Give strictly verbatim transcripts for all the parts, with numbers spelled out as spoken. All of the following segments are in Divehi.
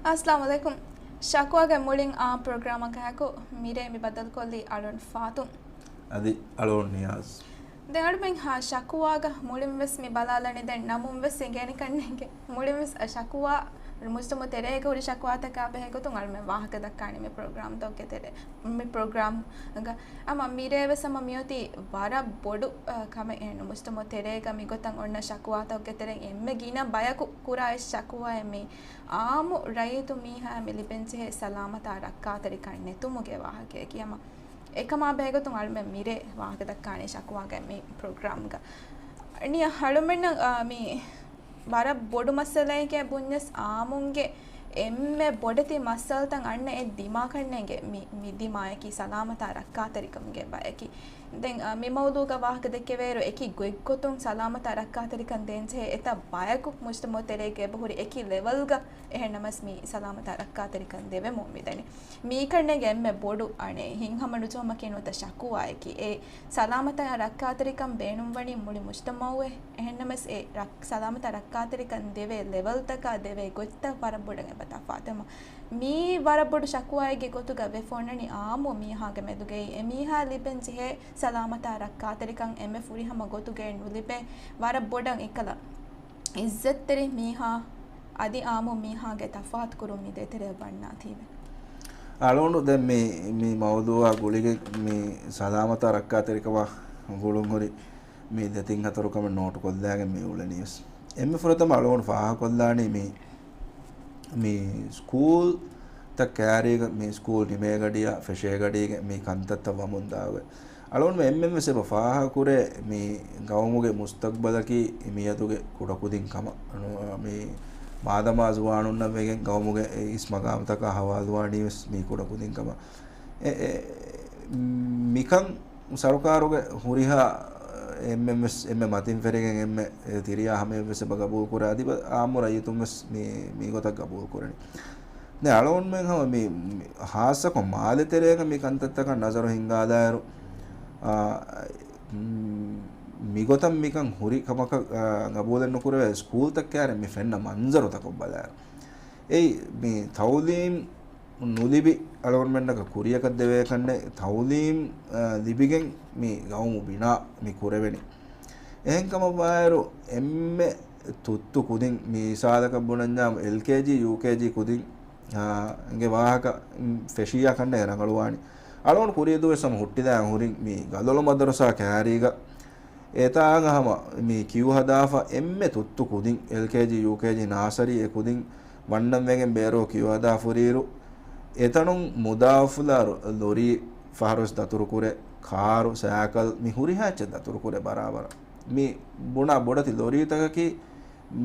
އައްސަލާމު ޢަލައިކުމް. ޝަކުވާގެ މުޅިން އާ ޕްރޮގްރާމަކާއެކު މިރޭ މި ބައްދަލުކޮށްލީ އަޅުން ފާތުން. އަދި އަޅުން ނިޔާޒް. ދެން އަޅުމެން ހާ ޝަކުވާގަ މުޅިން ވެސް މި ބަލާލަނީ ދެން ނަމުން ވެސް އެނގޭނެ ކަންނޭނގެ. މުޅިން ވެސް ޝަކުވާ މުޖްތަމަޢު ތެރޭގަ ހުރި ޝަކުވާތަކާ ބެހޭ ގޮތުން އަޅުމެން ވާހަކަ ދައްކާނީ މި ޕްރޮގްރާމްތަކުގެ ތެރޭ، މި ޕްރޮގްރާމްގަ. އަމަ މިރޭ ވެސް އަމަ މިއޮތީ ވަރަށް ބޮޑު، އަ، ކަމެއް އެހެން މުޖްތަމަޢު ތެރޭގަ މި ގޮތަށް އޮންނަ ޝަކުވާތަކުގެ ތެރެއިން އެންމެ ގިނަ ބަޔަކު ކުރާ ޝަކުވާއެއް މީ އާއްމު ރައްޔިތު މީހާ މި ލިބެންޖެހޭ ސަލާމަތާ ރައްކާތެރިކަން ނެތުމުގެ ވާހަކަޔަކީ. އަމަ އެކަމާ ބެހޭގޮތުން އަޅުމެން މިރޭ ވާހަކަ ދައްކާނީ ޝަކުވާގެ މި ޕްރޮގްރާމްގަ. ނިޔާ އަޅުމެންނަށް، އާ، މި ވަރަށް ބޮޑު މައްސަލައެކޭ ބުންޏަސް އާއްމުންގެ އެންމެ ބޮޑެތި މައްސަލަތައް އަންނަ އެއް ދިމާކަންނޭނގެ މި، މި ދިމާޔަކީ ސަލާމަތާ ރައްކާތެރިކަމުގެ ބަޔަކީ. ދެން، އާ، މި މައުޟޫގަ ވާހަކަ ދެއްކެވޭއިރު އެކި ގޮތްގޮތުން ސަލާމަތާ ރައްކާތެރިކަން ދޭންޖެހޭ އެތައް ބަޔަކު މުޖްތަމަޢު ތެރޭގަ އެބަހުރި އެކި ލެވަލްގަ. އެހެންނަމަސް މި ސަލާމަތާ ރައްކާތެރިކަން ދެވެމުން މިދަނީ. މީކަންނޭނގެ އެންމެ ބޮޑު އަނެއް ހިތްހަމަނުޖެހުމަކީ ނުވަތަ ޝަކުވާއަކީ. އެ ސަލާމަތާ ރައްކާތެރިކަން ބޭނުންވަނީ މުޅި މުޖްތަމަޢުއެ. އެހެންނަމަސް އެ ރައް-، ސަލާމަތާ ރައްކާތެރިކަން ދެވޭ ލެވަލްތަކާ ދެވޭ ގޮތްތައް ވަރަށް ބޮޑަށް އެބަ ތަފާތު. މީ ވަރަށް ބޮޑު ޝަކުވާއެއްގެ ގޮތުގަ ވެފަ އޮންނަނީ އާއްމު މީހާގެ މެދުގައި އެ މީހާ ލިބެން ޖެހޭ ސަލާމަތާ ރައްކާތެރިކަން އެންމެ ފުރިހަމަ ގޮތުގައި ނުލިބޭ. ވަރަށް ބޮޑަށް އެކަލަ އިއްޒަތްތެރި މީހާ އަދި އާއްމު މީހާގެ ތަފާތުކުރުން މި ދޭތެރެއަށް ވަންނާތީވެ. އަޅުގަނޑު ދެން މި، މި މައުޟޫއާ ގުޅިގެން މި ސަލާމަތާ ރައްކާތެރިކަމާ ގުޅުންހުރި މި ދެތިން ހަތަރު ކަމެއް ނޯޓުކޮށްލާގެން މި އުޅެނީވެސް. އެންމެ ފުރަތަމަ އަޅުގަނޑު ފާހަގަކޮށްލާނީ މި، މި ސްކޫލްތައް ކައިރީގަ، މި ސްކޫލް ނިމޭގަޑިއާ ފެށޭގަޑީގެ މި ކަންތައްތައް ވަމުންދާގޮތް. އަޅުގަނޑުމެން އެންމެންވެސް އެބަ ފާހަގަކުރޭ މި ގައުމުގެ މުސްތަގްބަލަކީ މިއަދުގެ ކުޑަކުދިން ކަމަށް. ނު-، މި މާދަމާ ޒުވާނުންނަށް ވެގެން ގައުމުގެ އިސް މަގާމްތަކާ ހަވާލުވާނީވެސް މީ ކުޑަކުދިން ކަމަށް. އެ، އެ، މިކަން ސަރުކާރުގެ ހުރިހާ އެންމެންވެސް އެންމެ މަތިން ފެށިގެން އެންމެ ތިރިޔާ ހަމަޔަށްވެސް އެބަ ގަބޫލުކުރޭ. އަދި އާއްމު ރައްޔިތުންވެސް މި، މިގޮތަށް ގަބޫލުކުރަނީ. ދެން އަޅުގަނޑުމެން ހަމަ މި، މި ހާއްސަކޮށް މާލެ ތެރޭގަ މި ކަންތައްތަކަށް ނަޒަރު ހިންގާލާއިރު، އާ، މް، މިގޮތަށް މިކަން ހުރި ކަމަކަށް، އާ، ގަބޫލެއް ނުކުރެވޭ ސްކޫލްތައް ކައިރި މި ފެންނަ މަންޒަރުތަކަށް ބަލާއިރު. އެއީ މި ތައުލީމް ނުލިބި އަޅުގަނޑުމެންނަކަށް ކުރިޔަކަށް ދެވޭކަންނެއް، ތައުލީމް، އާ، ލިބިގެން މި ގައުމު ބިނާ މި ކުރެވެނީ. އެހެންކަމަށްވާއިރު އެންމެ ތުއްތު ކުދިން މި މިސާލަކަށް ބުނަންޏާމު އެލްކޭޖީ، ޔޫކޭޖީ ކުދިން، އާ، ގެ ވާހަކަ، އިން، ފެށިޔާ ކަންނޭނގެ ރަނގަޅުވާނީ. އަޅުގަނޑު ކުރިޔަށް ދުވަސް ހަމަ ހުއްޓިދާން ހުރިން މި ގަލޮޅު މަދަރުސާ ކައިރީގަ އެތާނގަ ހަމަ މި ކިޔު ހަދާފަ އެންމެ ތުއްތު ކުދިން، އެލްކޭޖީ، ޔޫކޭޖީ، ނާސަރީ އެ ކުދިން ވަންނަން ވެގެން ބޭރު ކިޔު ހަދާފަ ހުރިއިރު، އެތަނުން މުދާ އުފުލާ ލޮ-، ލޮރީ ފަހަރުވެސް ދަތުރުކުރޭ، ކާރު، ސައިކަލް، މި ހުރިހާ އެއްޗެއް ދަތުރުކުރޭ ބަރާބަރަށް. މި ބުނާ ބޮޑެތި ލޮރީތަކަކީ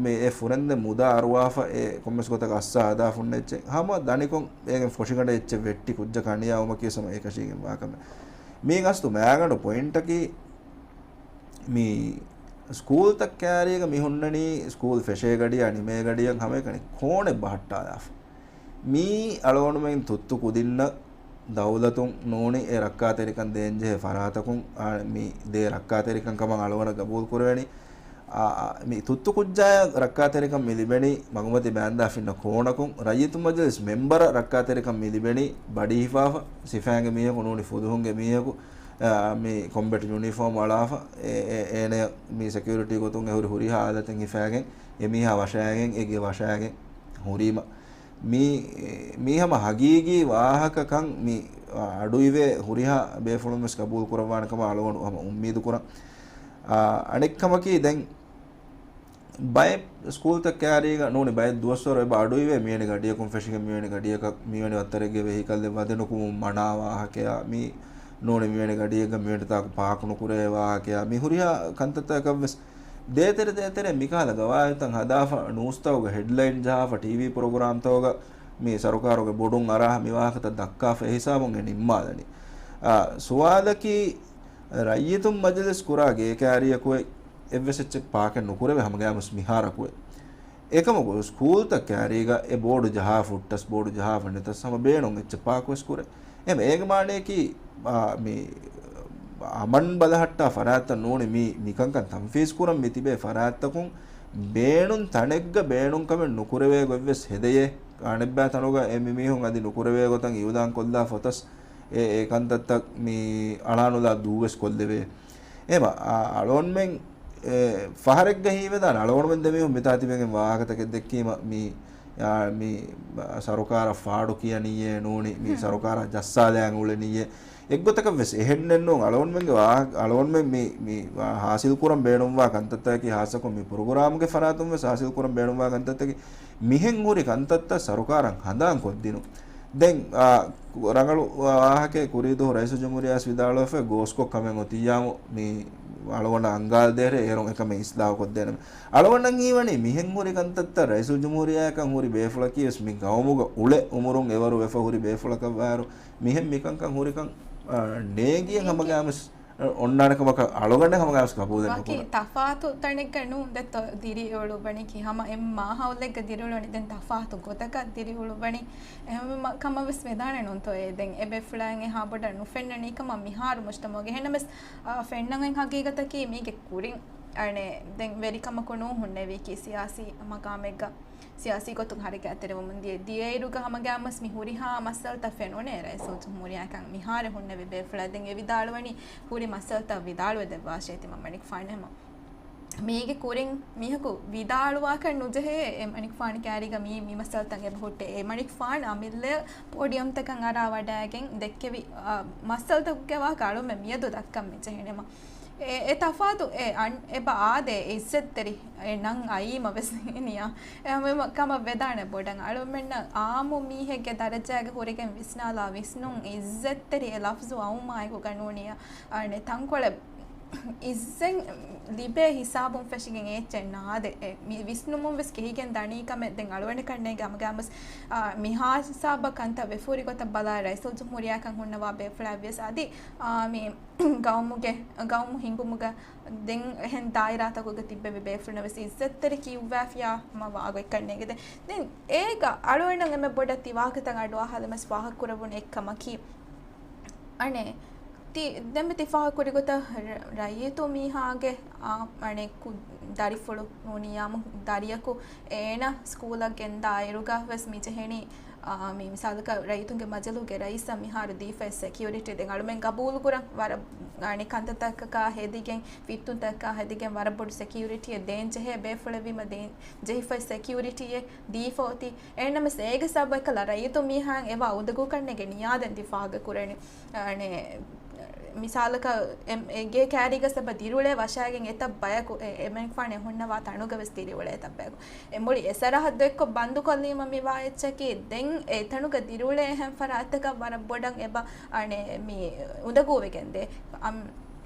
މި އެ ފުރެންދެން މުދާ އަރުވާފަ އެ ކޮންމެސް ގޮތަކަށް އައްސާ ހަދާފަ ހުންނަ އެއްޗެއް. ހަމަ ދަނިކޮށް އޭގެން ފޮށިގަނޑެއް އެއްޗެއް ވެއްޓި ކުއްޖަކަށް އަނިޔާވުމަކީ ހަމަ އެކަށީގެން ވާ ކަމެއް. މީގެ އަސްލު މައިގަނޑު ޕޮއިންޓަކީ މި ސްކޫލްތައް ކައިރީގަ މި ހުންނަނީ ސްކޫލް ފެށޭގަޑިއާ ނިމޭގަޑިއަށް ހަމައެކަނި ކޯނެއް ބަހައްޓާލާފަ. މީ އަޅުގަނޑުމެން ތުއްތު ކުދިންނަށް ދައުލަތުން ނޫނީ އެ ރައްކާތެރިކަން ދޭންޖެހޭ ފަރާތަކުން، އާ، މި ދޭ ރައްކާތެރިކަން ކަމަށް އަޅުގަނޑަށް ގަބޫލު ކުރެވެނީ. އާ، މި ތުއްތު ކުއްޖާޔަށް ރައްކާތެރިކަން މި ލިބެނީ މަގުމަތި ބާންދާ ފިންނަ ކޯނަކުން، ރައްޔިތު މަޖިލިސް މެމްބަރަށް ރައްކާތެރިކަން މި ލިބެނީ ބަޑިހިފާފަ، ސިފައިންގެ މީހަކު ނޫނީ ފުލުހުންގެ މީހަކު، އާ، މި ކޮމްބެޓް ޔުނީފޯމް އަޅާފަ، އެ، އެ، އޭނަޔަށް މި ސެކިއުރިޓީ ގޮތުން އެ ހުރި ހުރިހާ އާލަތެއް ހިފާގެން، އެ މީހާ ވަށާގެން، އެ ގެ ވަށާގެން ހުރީމަ. މި، މީ ހަމަ ހަގީގީ ވާހަކަކަން މި އަޑުއިވޭ ހުރިހާ ބޭފުޅުން ވެސް ގަބޫލު ކުރައްވާނެ ކަމަށް އަޅުގަނޑު ހަމަ އުއްމީދު ކުރަން. އާ، އަނެއް ކަމަކީ ދެން ބައެއް ސްކޫލްތައް ކައިރީގަ ނޫނީ ބައެއް ދުވަސްވަރު އެބަ އަޑުއިވޭ މިވެނި ގަޑިޔަކުން ފެށިގެން މިވެނި ގަޑިޔަކަށް މިވެނި ވައްތަރެއްގެ ވެހިކަލްއެއް ވަދެ ނުކުމުން މަނާ ވާހަކަޔާ މި ނޫނީ މިވެނި ގަޑިއެއްގަ މިވެނި ތާކު ޕާކު ނުކުރޭ ވާހަކަޔާ މި ހުރިހާ ކަންތައްތަކަށްވެސް ދޭތެރެ ދޭތެރެ މިކަހަލަ ގަވާއިދުތައް ހަދާފަ، ނޫސްތަކުގަ ހެޑްލައިން ޖަހާފަ، ޓީވީ ޕްރޮގްރާމްތަކުގަ މި ސަރުކާރުގެ ބޮޑުން އަރާ މި ވާހަކަތައް ދައްކާފަ އެ ހިސާބުން އެ ނިންމާލަނީ. އާ، ސުވާލަކީ، ރައްޔިތުން މަޖިލިސް ކުރާ ގޭކާރިއަކު އެއްވެސް އެއްޗެއް ޕާކެއް ނުކުރެވޭ ހަމަގައިމުވެސް މިހާރަކު އެ. އެކަމަކު، ސްކޫލްތައް ކައިރީގަ އެ ބޯޑު ޖަހާފަ ހުއްޓަސް، ބޯޑު ޖަހާފަ ނެތަސް ހަމަ ބޭނުން އެއްޗެއް ޕާކުވެސް ކުރޭ. އެހެން އޭގެ މާނަޔަކީ، އާ، މި އަމަން ބަލަހައްޓާ ފަރާތްތައް ނޫނީ މި، މިކަންކަން ތަންފީޒް ކުރަން މި ތިބޭ ފަރާތްތަކުން ބޭނުން ތަނެއްގަ ބޭނުން ކަމެއް ނުކުރެވޭ ގޮތްވެސް ހެދެޔޭ. އަނެއްބައި ތަނުގަ އެ މި މީހުން އަދި ނުކުރެވޭ ގޮތަށް އިއުލާން ކޮށްލާ ފޮތަސް އެ، އެ ކަންތައްތައް މި އަޅާނުލާ ދޫވެސް ކޮށްލެވޭ. އެމަ، އަ، އަޅުގަނޑުމެން، އެ، ފަހަރެއްގަ ހީވެދާނެ އަޅުގަނޑުމެން ދެމީހުން މިތާ ތިބެގެން ވާހަކަތަކެއް ދެއްކީމަ މި، އާ، މި ސަރުކާރަށް ފާޑު ކިޔަނީއޭ ނޫނީ، މި ސަރުކާރަށް ޖައްސާލައިގެން އުޅެނީއޭ. އެއްގޮތަކަށް ވެސް އެހެންނެއް ނޫން. އަޅުގަނޑުމެންގެ ވާ-، އަޅުގަނޑުމެން މި، މި ހާސިލް ކުރަން ބޭނުންވާ ކަންތައްތަކަކީ ހާއްސަކޮށް މި ޕްރޮގްރާމްގެ ފަރާތުން ވެސް ހާސިލް ކުރަން ބޭނުންވާ ކަންތައްތަކީ މިހެން ހުރި ކަންތައްތައް ސަރުކާރަށް ހަނދާން ކޮށްދިނުން. ދެން، އާ، ރަނގަޅު ވާހަކައެއް ކުރީ ދުވަހު ރައީސުލްޖުމްހޫރިއްޔާ ވިދާޅުވެފަ ގޯސްކޮށް ކަމެއް އޮތިއްޔާމު މި އަޅުގަނޑަށް އަންގާދޭހޭ އޭރުން އެކަމެއް އިސްލާހު ކޮށްދޭނަމޭ. އަޅުގަނޑަށް ހީވަނީ މިހެން ހުރި ކަންތައްތައް ރައީސުލްޖުމްހޫރިއްޔާއަކަށް ހުރި ބޭފުޅަކީ ވެސް މި ގައުމުގަ އުޅެ އުމުރުން އެވަރު ވެފަ ހުރި ބޭފުޅަކަށްވާއިރު މިހެން މިކަންކަން ހުރިކަން، އާ، ނޭނގިއެއް ހަމަގައިމުވެސް އޮންނާނެ ކަމަކަށް އަޅުގަނޑެއް ހަމަގައިވެސް ޤަބޫލެއް ވަކި ނުކުރަން. ތަފާތު ތަނެއްގަ ނޫން ދެއްތޯ ދިރިއުޅުއްވަނީކީ ހަމަ އެއް މާހައުލެއްގަ ދިރިއުޅުވަނީ ދެން ތަފާތު ގޮތަކަށް ދިރިއުޅުއްވަނީ. އެހެންވީމަ ކަމަށް ވެސް ވެދާނެ ނޫންތޯއޭ. ދެން އެ ބޭފުޅާއިން އެހާ ބޮޑަށް ނުފެންނަނީ ކަމަށް މިހާރު މުޖްތަމަޢުގެ. އެހެންނަމަވެސް، އާ، ފެންނަން ހަގީގަތަކީ މީގެ ކުރިން އަނެއް ދެން ވެރިކަމަކު ނޫން ހުންނެވީކީ ސިޔާސީ މަގާމެއްގަ. ސިޔާސީ ގޮތުން ހަރަކާތްތެރިވަމުން ދިޔަ، ދިޔައިރުގަ ހަމަގައިމުވެސް މި ހުރިހާ މައްސަލަތައް ފެނުނޭ ރައީސުލްޖުމްހޫރިއްޔާއަކަށް މިހާރު ހުންނެވި ބޭފުޅާ. ދެން އެ ވިދާޅުވަނީ ހުރި މައްސަލަތައް ވިދާޅުވެ ދެއްވާށޭ ތިމަންމަނިކުފާނު ހަމަ. މީގެ ކުރިން މީހަކު ވިދާޅުވާކަށް ނުޖެހޭ އެ މަނިކުފާނު ކައިރީގަ މީ، މި މައްސަލަތައް އެބަ ހުއްޓޭ. އެ މަނިކުފާނު އަމިއްލަ ޕޯޑިއަމްތަކަށް އަރާ ވަޑައިގެން ދެއްކެވި، އާ، މައްސަލަތަކުގެ ވާހަކަ އަޅުމެން މިއަދު ދައްކަން މި ޖެހެނީމަ. އެ، އެ ތަފާތު އެ އަން-، އެބަ އާދޭ އިއްޒަތްތެރި އެ ނަން އައީމަ ވެސް ނިޔާ. އެ ހަމަ ކަމަށް ވެދާނެ ބޮޑަށް. އަޅުމެންނަށް އާއްމު މީހެއްގެ ދަރަޖާގަ ހުރެގެން ވިސްނާލާ ވިސްނުން އިއްޒަތްތެރި އެ ލަފްޒު އައުމާއެކު ގަނޫނިއްޔާ. އަނެއް ތަންކޮޅެއް އިއްޒަތް ލިބޭ ހިސާބުން ފެށިގެން އެއްޗެއް ނާދޭ. އެ މި ވިސްނުމުން ވެސް ކެހިގެން ދަނީ ކަމެއް ދެން އަޅުގަނޑަކަށް ނޭނގެ ހަމަގައިމުވެސް، އާ، މިހާ ހިސާބަށް ކަންތައް ވެފަ ހުރި ގޮތަށް ބަލާ ރައީސުލްޖުމްހޫރިއްޔާއަކަށް ހުންނަވާ ބޭފުޅާ ވިޔަސް އަދި، އާ، މި ގައުމުގެ، ގައުމު ހިނގުމުގަ ދެން އެހެން ދާއިރާތަކުގަ ތިއްބެވި ބޭފުޅުންނަށް ވެސް އިއްޒަތްތެރި ކިޔުއްވާފިޔާ ހަމަ ވާގޮތްކަން ނޭނގެ. ދެން، ދެން އޭގަ އަޅުގަނޑަށް އެންމެ ބޮޑަށް ތި ވާހަކަތައް އަޑުއަހާލަމަސް ފާހަގަކުރެވުނު އެއްކަމަކީ، އަނެއް، ތި، ދެންމެ ތި ފާހަގަކުރި ގޮތަށް ރަ-، ރައްޔިތު މީހާގެ، އާ، އަނެއް ކު-، ދަރިފުޅު ނޫނިއްޔާމު ދަރިޔަކު އޭނަ ސްކޫލަށް ގެންދާ އިރުގަ ވެސް މި ޖެހެނީ، އާ، މި މިސާލަކަށް ރައްޔިތުންގެ މަޖިލީހުގެ ރައީސަށް މިހާރު ދީފައި ސެކިއުރިޓީ. ދެން އަޅުމެން ގަބޫލުކުރަން ވަރަށް، އަނެއް ކަންތައްތަކަކާ ހެދިގެން، ފިއްތުންތަކަކާ ހެދިގެން ވަރަށް ބޮޑު ސެކިއުރިޓީއެއް ދޭން ޖެހޭ ބޭފުޅެއްވީމަ ދޭން ޖެހިފައި ސެކިއުރިޓީއެއް ދީފަ އޮތީ. އެހެންނަމަސް އޭގެ ސަބަބަކަށް ރައްޔިތު މީހާއަށް އެވާ އުނދަގޫކަންނޭނގެ ނިޔާ ދެން ތި ފާހަގަކުރަނީ. އަނެއް، މިސާލަކަށް އެ-، އެ ގޭ ކައިރީގަ ސަބަ ދިރިއުޅޭ ވަށާގެން އެތައް ބަޔަކު އެ-، އެމަނިކުފާނެ ހުންނަވާ ތަނުގަ ވެސް ދިރިއުޅޭ އެތައް ބަޔަކު. އެ މުޅި އެ ސަރަހައްދު އެއްކޮށް ބަންދުކޮށްލީމަ މިވާ އެއްޗަކީ ދެން އެތަނުގަ ދިރިއުޅޭ އެހެން ފަރާތްތަކަށް ވަރަށް ބޮޑަށް އެބަ، އަނެއް، މި އުނދަގޫވެގެންދޭ. އަމް،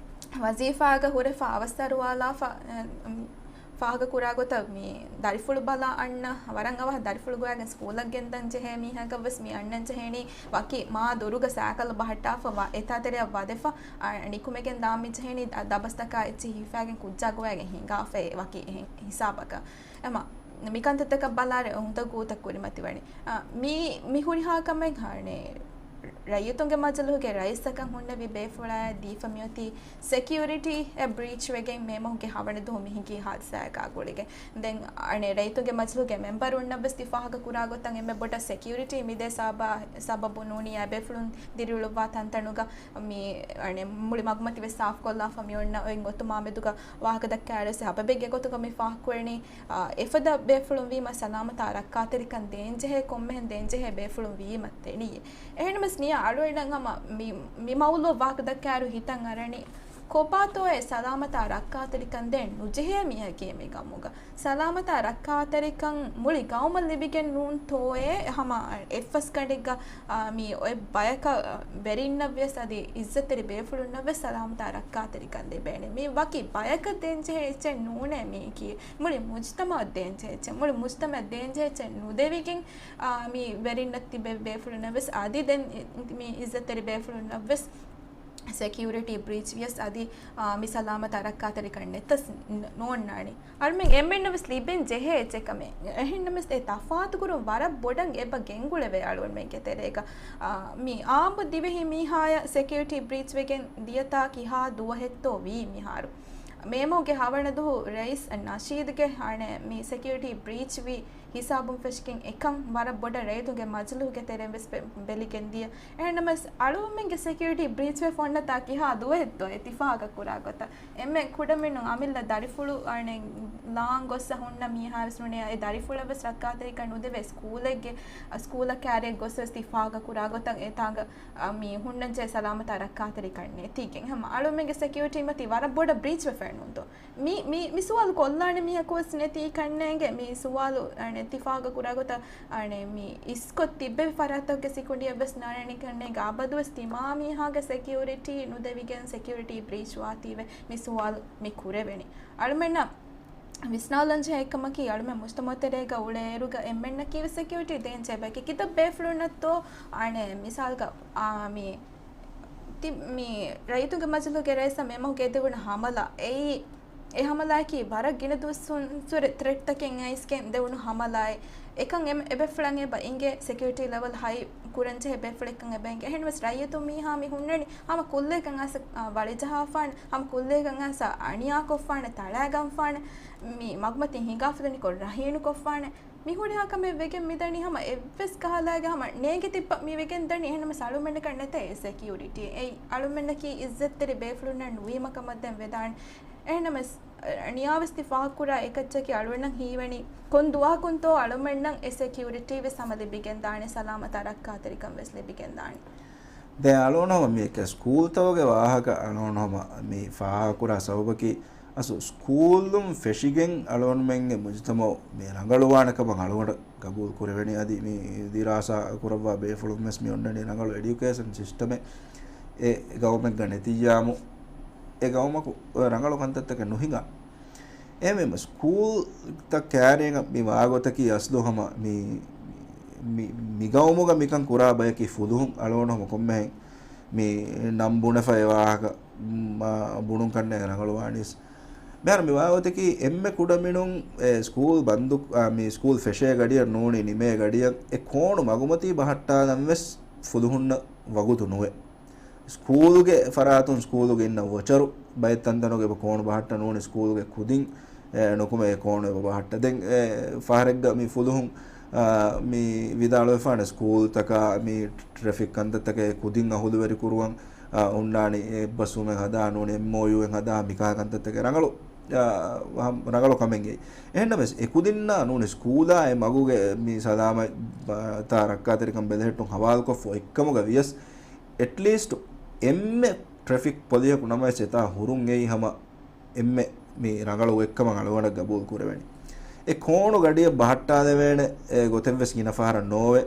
ވަޒީފާގަ ހުރެފަ އަވަސްއަރުވާލާފަ، އަން، ފާހަގަކުރާ ގޮތަށް މި ދަރިފުޅު ބަލާ އަންނަ، ވަރަށް އަވަހަށް ދަރިފުޅު ގޮވައިގެން ސްކޫލަށް ގެންދަން ޖެހޭ މީހަކަށް ވެސް މި އަންނަން ޖެހޭނީ ވަކި މާ ދޮރުގަ ސައިކަލް ބަހައްޓާފަ ވަ-، އެތާ ތެރެއަށް ވަދެފަ، އަ، ނިކުމެގެން ދާން މި ޖެހޭނީ ދަ-، ދަބަސްތަކާ އެއްޗެއް ހިފާގެން ކުއްޖާ ގޮވައިގެން ހިނގާފައި ވަކި އެހެން ހިސާބަކަށް. އެމަ، މިކަންތައްތަކަށް ބަލާއިރު އުނދަގޫތައް ކުރިމަތިވަނީ. އަ، މީ، މި ހުރިހާ ކަމެއް ހަނެ ރައްޔިތުންގެ މަޖިލީހުގެ ރައީސަކަށް ހުންނެވި ބޭފުޅާއަށް ދީފަ މިއޮތީ ސެކިއުރިޓީ އެއް ބްރީޗް ވެގެން މޭމަހުގެ ހަވަނަ ދުވަހު މި ހިނގީ ހާދިސާއަކާ ގުޅިގެން. ދެން އަނެއް ރައްޔިތުންގެ މަޖިލީހުގެ މެމްބަރުންނަށް ވެސް ތި ފާހަގަ ކުރާ ގޮތަށް އެންމެ ބޮޑަށް ސެކިއުރިޓީ މިދޭ ސަބަ-، ސަބަބުން ނޫނީ އެބޭފުޅުން ދިރިއުޅުއްވާ ތަންތަނުގަ މި އަނެއް މުޅި މަގުމަތި ވެސް ސާފުކޮށްލާފަ މި އޮންނަ އޮތް އޮތުމާ މެދުގަ ވާހަކަ ދައްކާއިރު ސަބަބެއްގެ ގޮތުގަ މި ފާހަގަކުރަނީ، އާ، އެފަދަ ބޭފުޅުން ވީމަ ސަލާމަތާ ރައްކާތެރިކަން ދޭންޖެހޭ ކޮންމެހެން ދޭންޖެހޭ ބޭފުޅުން ވީމަ ދެނީ. އެހެންނަމަސް ނިޔާ އަޅުގަނޑަށް ހަމަ މި، މި މައުލޫ ވާހަކަ ދައްކާއިރު ހިތަށް އަރަނީ، ކޮބާތޯއޭ ސަލާމަތާ ރައްކާތެރިކަން ދޭން ނުޖެހޭ މީހަކީ މި ގައުމުގަ؟ ސަލާމަތާ ރައްކާތެރިކަން މުޅި ގައުމަށް ލިބިގެން ނޫންތޯއޭ؟ ހަމަ އެއްފަސްގަނޑެއްގަ، އާ، މި އޮތް ބަޔަކަށް ވެރިންނަށް ވިޔަސް އަދި އިއްޒަތްތެރި ބޭފުޅުންނަށް ވެސް ސަލާމަތާ ރައްކާތެރިކަން ލިބޭނެ. މީ ވަކި ބަޔަކަށް ދޭންޖެހޭ އެއްޗެއް ނޫނޭ މީކީ. މުޅި މުޖްތަމައަށް ދޭންޖެހޭ އެއްޗެއް. މުޅި މުޖްތަމައަށް ދޭންޖެހޭ އެއްޗެއް ނުދެވިގެން، އާ، މި ވެރިންނަށް ތިބެ ބޭފުޅުންނަށް ވެސް އަދި ދެން މި އިއްޒަތްތެރި ބޭފުޅުންނަށް ވެސް ސެކިއުރިޓީ ބްރީޗް ވިޔަސް އަދި، އާ، މި ސަލާމަތާ ރައްކާތެރިކަން ނެތަސް ނ-، ނޯންނާނީ. އަޅުމެން އެންމެންނަށް ވެސް ލިބެން ޖެހޭ އެއްޗެއް ކަމެއް. އެހެންނަމަސް އެ ތަފާތުކުރުން ވަރަށް ބޮޑަށް އެބަ ގެންގުޅެވޭ އަޅުގަނޑުމެންގެ ތެރޭގަ. އާ، މި އާއްމު ދިވެހި މީހާޔަށް ސެކިއުރިޓީ ބްރީޗް ވެގެން ދިޔަތާ ކިހާ ދުވަހެއްތޯ ވީ މިހާރު. މޭމޯގެ ހަވަނަ ދުހު ރައީސް ނަޝީދުގެ އަނެއް މި ސެކިއުރިޓީ ބްރީޗް ވި ހިސާބުން ފެށިގެން އެކަން ވަރަށް ބޮޑަށް ރައްޔިތުންގެ މަޖިލީހުގެ ތެރެއިން ވެސް ބެ-، ބެލިގެން ދިޔަ. އެހެންނަމަސް އަޅުގަނޑުމެންގެ ސެކިއުރިޓީ ބްރީޗް ވެފަ އޮންނަތާ ކިހާ ދުވަހެއްތޯ އެ ތިފާގަ ކުރާ ގޮތަށް؟ އެންމެ ކުޑަމިނުން އަމިއްލަ ދަރިފުޅު އަނެއް ލާން ގޮއްސަ ހުންނަ މީހާވެސް ނޫނޭ، އެ ދަރިފުޅަށް ވެސް ރައްކާތެރިކަން ނުދެވޭ، ސްކޫލެއްގެ، ސްކޫލަށް ކައިރިއަށް ގޮއްސަ ވެސް ތިފާގަ ކުރާ ގޮތަށް އެތާނގަ އަ، މި ހުންނަންޖެހޭ ސަލާމަތާ ރައްކާތެރިކަން ނެތީގެން ހަމަ އަޅުމެންގެ ސެކިއުރިޓީ މަތީ ވަރަށް ބޮޑަށް ބްރީޗް ވެފައެއް ނޫންތޯ؟ މި، މި، މި ސުވާލު ކޮށްލާނެ މީހަކު ވެސް ނެތީ ކަންނޭނގެ މި ސުވާލު އަނެއް ތިފާގަ ކުރާ ގޮތަށް އަނެއް މި އިސްކޮށް ތިއްބެވި ފަރާތަކުގެ ސިކުނޑިއެއް ވެސް ނާންނަނީ ކަންނޭނގެ އަބަދުވެސް ތިމާ މީހާގެ ސެކިއުރިޓީ ނުދެވިގެން ސެކިއުރިޓީ ބްރީޗް ވާތީވެ މި ސުވާލު މި ކުރެވެނީ. އަޅުމެންނަށް ވިސްނާލަންޖެހޭ އެއްކަމަކީ، އަޅުމެން މުޖްތަމައުތެރޭގަ އުޅޭއިރުގަ އެންމެންނަކީވެސް ސެކިއުރިޓީ ދޭންޖެހޭ ބަޔަކީ. ކިތައް ބޭފުޅުންނަށްތޯ އަނެއް މިސާލުގަ، އާ، މި، ތި-، މި ރައްޔިތުންގެ މަޖިލީހުގެ ރައީސަށް މެމަހުގެ ދެވުނު ހަމަލާ އެއީ، އެ ހަމަލާއަކީ ވަރަށް ގިނަ ދުވަސްވުން ސުރެ ތްރެޓްތަކެއް އައިސްގެން ދެވުނު ހަމަލާއެއް. އެކަން އެ، އެބޭފުޅަށް އެބަ އިނގޭ ސެކިއުރިޓީ ލެވެލް ހައި ކުރަންޖެހޭ ބޭފުޅެއްކަން އެބަ އިނގޭ. އެހެންވެސް ރައްޔިތު މީހާ މި ހުންނަނީ ހަމަ ކުއްލޭކަން އައިސް، އާ، ވަޅިޖަހާފާނެ، ހަމަ ކުއްލޭކަން އައިސް އަނިޔާކޮށްފާނެ، ތަޅާގަންފާނެ، މި މަގުމަތިން ހިނގާފަދަނިކޮށް ރަހީނުކޮށްފާނެ. މި ހުރިހާ ކަމެއް ވެގެން މިދަނީ ހަމަ އެއްވެސް ކަހަލައިގެ ހަމަ ނޭނގި ތިއްބަ މި ވެގެން ދަނީ. އެހެންނަމަސް އަޅުމެންނަކަށް ނެތޭ އެ ސެކިއުރިޓީ. އެއީ އަޅުމެންނަކީ އިއްޒަތްތެރި ބޭފުޅުންނަށް ނުވީމަ ކަމަށް ދެން ވެދާނެ. އެހެންނަމަސް ނިޔާވެސް ތި ފާހަގަކުރާ އެކައްޗަކީ އަޅުމެންނަށް ހީވަނީ ކޮން ދުވަހަކުންތޯ އަޅުމެންނަށް އެ ސެކިއުރިޓީ ވެސް ހަމަ ލިބިގެންދާނެ، ސަލާމަތާ ރައްކާތެރިކަން ވެސް ލިބިގެންދާނެ. ދެން އަޅުގަނޑު ހަމަ މި ސްކޫލްތަކުގެ ވާހަކަ އަޅުގަނޑު ހަމަ މި ފާހަގަކުރާ ސަބަބަކީ، އަސްލު ސްކޫލުން ފެށިގެން އަޅުގަނޑުމެންގެ މުޖުތަމައު މި ރަނގަޅުވާނެ ކަމަށް އަޅުގަނޑަށް ގަބޫލު ކުރެވެނީ. އަދި މި ދިރާސާ ކުރައްވާ ބޭފުޅުން ވެސް މި އޮންނަނީ ރަނގަޅު އެޑިއުކޭޝަން ސިސްޓަމެއް އެ ގައުމެއްގަ ނެތިއްޔާމު، އެ ގައުމަކު ރަނގަޅު ކަންތައްތަކެއް ނުހިނގާ. އެހެންވީމަ ސްކޫލްތައް ކައިރިއަށް މި ވާގޮތަކީ އަސްލު ހަމަ މި، މި، މި ގައުމުގަ މިކަން ކުރާ ބަޔަކީ ފުލުހުން އަޅުގަނޑު ހަމަ ކޮންމެހެން މި ނަން ބުނެފަ އެ ވާހަކަ މަ-، ބުނުން ކަންނޭނގެ ރަނގަޅުވާނީސް. މިހާރު މި ވާގޮތަކީ އެންމެ ކުޑަމިނުން އެ ސްކޫލް ބަންދު، އާ، މި ސްކޫލް ފެށޭ ގަޑިއަށް ނޫނީ ނިމޭ ގަޑިއަށް އެ ކޯނު މަގުމަތީ ބަހައްޓާލަން ވެސް ފުލުހުންނަށް ވަގުތު ނުވޭ. ސްކޫލުގެ ފަރާތުން ސްކޫލުގެ އިންނަ ވޮޗަރު ބައެއް ތަންތަނުގެ އެބަ ކޯނު ބަހައްޓަ ނޫނީ ސްކޫލުގެ ކުދިން، އެ، ނުކުމެ އެ ކޯނު އެބަ ބަހައްޓަ. ދެން އެ ފަހަރެއްގަ މި ފުލުހުން، އާ، މި ވިދާޅުވެފާނެ ސްކޫލްތަކާ މި ޓްރެފިކް ކަންތައްތަކެއް ކުދިން އަހުލުވެރި ކުރުވަން، އާ، ހުންނާނީ އެއްބަސްވުމެއް ހަދާ ނޫނީ އެމްއޯޔޫއެއް ހަދާ މިކާ ކަންތައްތަކެއް ރަނގަޅު، އާ، ހަމް-، ރަނގަޅު ކަމެއްގެ. އެހެންނަމަވެސް އެ ކުދިންނާ ނޫނީ ސްކޫލާ އެ މަގުގެ މި ސަލާމަތް ބަ-، ތާ ރައްކާތެރިކަން ބެލެހެއްޓުން ހަވާލުކޮށްފަ އޮތްކަމުގަ ވިޔަސް އެޓްލީސްޓް އެންމެ ޓްރެފިކް ޕޮލިހަކު ނަމަވެސް އެތާ ހުރުން އެއީ ހަމަ އެންމެ މި ރަނގަޅު އޮތްކަމަށް އަޅުގަނޑަށް ގަބޫލު ކުރެވެނީ. އެ ކޯނު ގަޑިއަށް ބަހައްޓާލެވޭނެ އެ ގޮތެއްވެސް ގިނަ ފަހަރަށް ނޯވެ.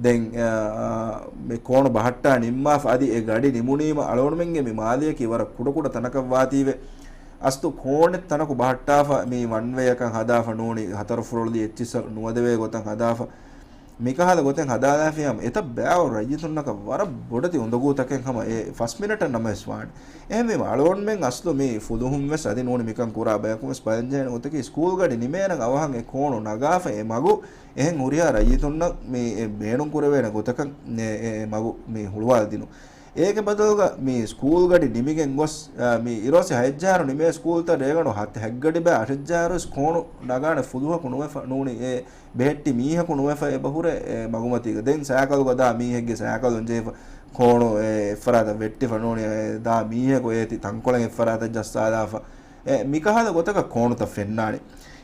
ދެން، އާ، މި ކޯނު ބަހައްޓާ ނިންމާފަ އަދި އެ ގަޑި ނިމުނީމަ އަޅުގަނޑުމެންގެ މި މާލެއަކީ ވަރަށް ކުޑަކުޑަ ތަނަކަށް ވާތީވެ. އަސްލު ކޯނެއް ތަނަކު ބަހައްޓާފަ މި ވަން ވޭއަކަށް ހަދާފަ ނޫނީ ހަތަރު ފުރޮޅުލީ އެއްޗިއްސަށް ނުވަދެވޭ ގޮތަށް ހަދާފަ. މިކަހަލަ ގޮތެއް ހަދާލާފިއްޔާމު އެތައް ބައިވަރު ރައްޔިތުންނަކަށް ވަރަށް ބޮޑެތި އުނދަގޫތަކެއް ހަމަ އެ ފަސް މިނެޓަށް ނަމަވެސް ވާނެ. އެހެންވީމަ އަޅުގަނޑުމެން އަސްލު މި ފުލުހުން ވެސް އަދި ނޫނީ މިކަން ކުރާ ބަޔަކުން ވެސް ބަލަންޖެހޭނެ ގޮތަކީ ސްކޫލް ގަޑި ނިމޭނަން އަވަހަށް އެ ކޯނު ނަގާފަ އެ މަގު އެހެން ހުރިހާ ރައްޔިތުންނަށް މި އެ ބޭނުން ކުރެވޭނެ ގޮތަކަށް އެ، އެ މަގު މި ހުޅުވާލަދިނުން. އޭގެ ބަދަލުގަ މި ސްކޫލް ގަޑި ނިމިގެން ގޮސް، އާ، މި އިރުއޮއްސި ހަތް ޖަހާއިރު ނިމޭ ސްކޫލްތައް ރޭގަނޑު ހަތް ހަތް ގަޑި ބައި އަށެއް ޖަހާއިރު ވެސް ކޯނު ނަގާނެ ފުލުހަކު ނުވެފަ ނޫނީ އެ ބެހެއްޓި މީހަކު ނުވެފަ އެބަ ހުރެ އެ މަގުމަތީގަ. ދެން ސައިކަލުގަ ދާ މީހެއްގެ ސައިކަލުން ޖެހިފަ ކޯނު އެ އެއްފަރާތަށް ވެއްޓިފަ ނޫނީ އެ ދާ މީހަކު އޭތި ތަންކޮޅެއް އެއްފަރާތަށް ޖައްސާލާފަ. އެ މިކަހަލަ ގޮތަކަށް ކޯނުތައް ފެންނާނެ.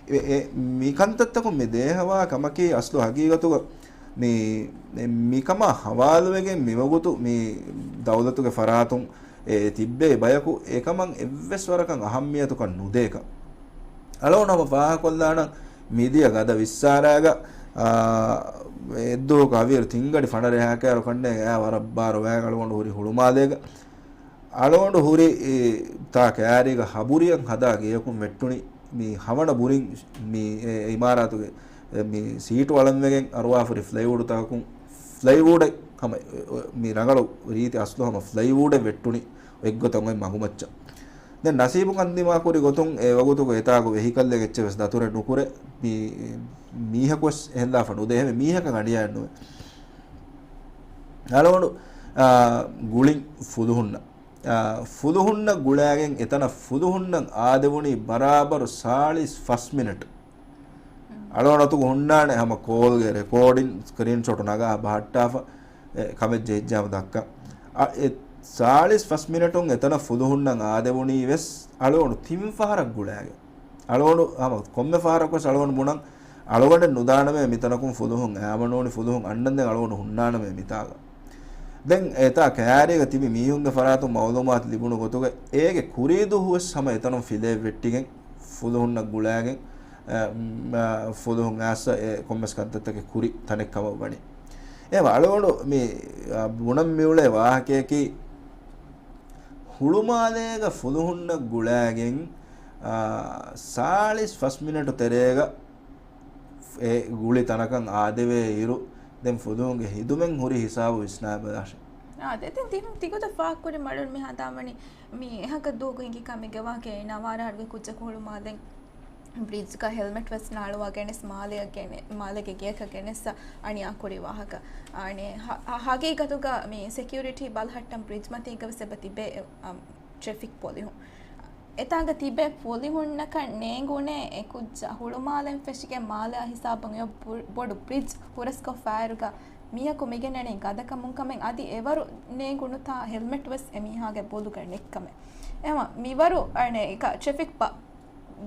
އެ، އެ މިކަންތައްތަކުން މި ދޭހަވާ ކަމަކީ އަސްލު ހަގީގަތުގަ މި، މިކަމާ ހަވާލުވެގެން މިވަގުތު މި ދައުލަތުގެ ފަރާތުން އެ ތިއްބޭ ބަޔަކު އެކަމަށް އެއްވެސް ވަރަކަށް އަހައްމިޔަތުކަން ނުދޭކަން. އަޅުގަނޑު ހަމަ ފާހަގަކޮށްލާނަން މިދިޔަ ގަދަ ވިއްސާރައިގަ، އާ، އެއްދުވަހު ކަވީރު ތިންގަޑި ފަނަރަ އެހާކައިރު ކަންނޭނގެ އާ ވަރަށް ބާރު ވައިގަ އަޅުގަނޑު ހުރި ހުޅުމާލޭގަ. އަޅުގަނޑު ހުރި ތާ ކައިރީގަ ހަބުރިއަށް ހަދާ ގެޔަކުން ވެއްޓުނީ މި ހަވަނަ ބުރިން މި އެ އިމާރާތުގެ މި ސީޓު އަޅަންވެގެން އަރުވާފަ ހުރި ފްލައިވޫޑުތަކަކުން ފްލައިވޫޑެއް ހަމަ މި ރަނގަޅު ރީތި އަސްލު ހަމަ ފްލައިވޫޑެއް ވެއްޓުނީ އޮތްގޮތަށް އޮތް މަގުމައްޗަށް. ދެން ނަސީބު ކަންދިމާކުރި ގޮތުން އެ ވަގުތުގަ އެތާގު ވެހިކަލްއެއް އެއްޗެއް ވެސް ދަތުރެއް ނުކުރެ މި މީހަކު ވެސް އެހެންލާފަ ނުދޭ އެހެން މީހަކަށް އަނިޔާއެއް ނުވޭ. އަޅުގަނޑު، އާ، ގުޅިން ފުލުހުންނަށް. ފުލުހުންނަށް ގުޅާގެން އެތަނަށް ފުލުހުންނަށް އާދެވުނީ ބަރާބަރު ސާޅީސް ފަސް މިނެޓު. އަޅުގަނޑު އަތުގަ ހުންނާނެ ހަމަ ކޯލްގެ ރެކޯޑިން ސްކްރީންޝޮޓު ނަގާ ބަހައްޓާފަ، އެ، ކަމެއް ޖެހިއްޖާމަ ދައްކަން. އަ، އެ ސާޅީސް ފަސް މިނެޓުން އެތަނަށް ފުލުހުންނަށް އާދެވުނީ ވެސް އަޅުގަނޑު ތިން ފަހަރަށް ގުޅާގެން. އަޅުގަނޑު ހަމަ ކޮންމެ ފަހަރަކުވެސް އަޅުގަނޑު ބުނަން، އަޅުގަނޑެއް ނުދާނަމޭ މިތަނަކުން ފުލުހުން އައިމަ ނޫނީ، ފުލުހުން އަންނަންދެން އަޅުގަނޑު ހުންނާނަމޭ މިތާގަ. ދެން އެތާ ކައިރީގަ ތިބި މީހުންގެ ފަރާތުން މައުލޫމާތު ލިބުނު ގޮތުގަ އޭގެ ކުރީ ދުވަހުވެސް ހަމަ އެތަނުން ފިލައެއް ވެއްޓިގެން ފުލުހުންނަށް ގުޅާގެން، އަ، މަ، ފުލުހުން އައިސް އެ ކޮންމެސް ކަންތައްތަކެއް ކުރި ތަނެއް ކަމަށް ވަނީ. އެ އަޅުގަނޑު މި، އަ، ބުނަން މިއުޅޭ ވާހަކަޔަކީ ހުޅުމާލޭގަ ފުލުހުންނަށް ގުޅާގެން، އާ، ސާޅީސް ފަސް މިނެޓު ތެރޭގަ އެ ގުޅި ތަނަކަށް އާދެވޭ އިރު، ދެން ފުލުހުންގެ ހިދުމަތް ހުރި ހިސާބު ވިސްނާބަލާށެ. އާ، ދެ-، ދެން ތި-، ތިގޮތަށް ފާހަގަކުރި މަޑުން މި ހަނދާންވަނީ މި އެހަކަ ދުވަހުގަ ހިނގި ކަމެއްގެ ވާހަކަ. ނަވާރަ އަހަރުގެ ކުއްޖަކު ހުޅުމާލެން ބްރިޖްގަ ހެލްމެޓް ވެސް ނާޅުވާ ގެނެސް މާލެއަށް ގެނެ-، މާލޭގެ ގެއަކަށް ގެނެސް އަނިޔާ ކުރި ވާހަކަ. އަނެ ހަ-، ހަ-، ހަގީގަތުގަ މި ސެކިއުރިޓީ ބަލަހައްޓަން ބްރިޖް މަތީގަ ވެސް އެބަ ތިބޭ، އަ، ޓްރެފިކް ޕޮލިހުން. އެތާނގަ ތިބޭ ޕޮލިހުންނަކަށް ނޭނގުނޭ އެ ކުއްޖާ ހުޅުމާލެން ފެށިގެން މާލެއާ ހިސާބުން އެ ބު-، ބޮޑު ބްރިޖް ހުރަސްކޮށްފައިރުގަ މީހަކު މިގެންނަނީ ގަދަކަމުން ކަމެއް. އަދި އެވަރު ނޭނގުނުތާ ހެލްމެޓް ވެސް އެ މީހާގެ ބޮލުގަ ނެއްކަމެއް. އެހެންވީމަ މިވަރު އަނެއް އެކަ ޓްރެފިކް ބަ-،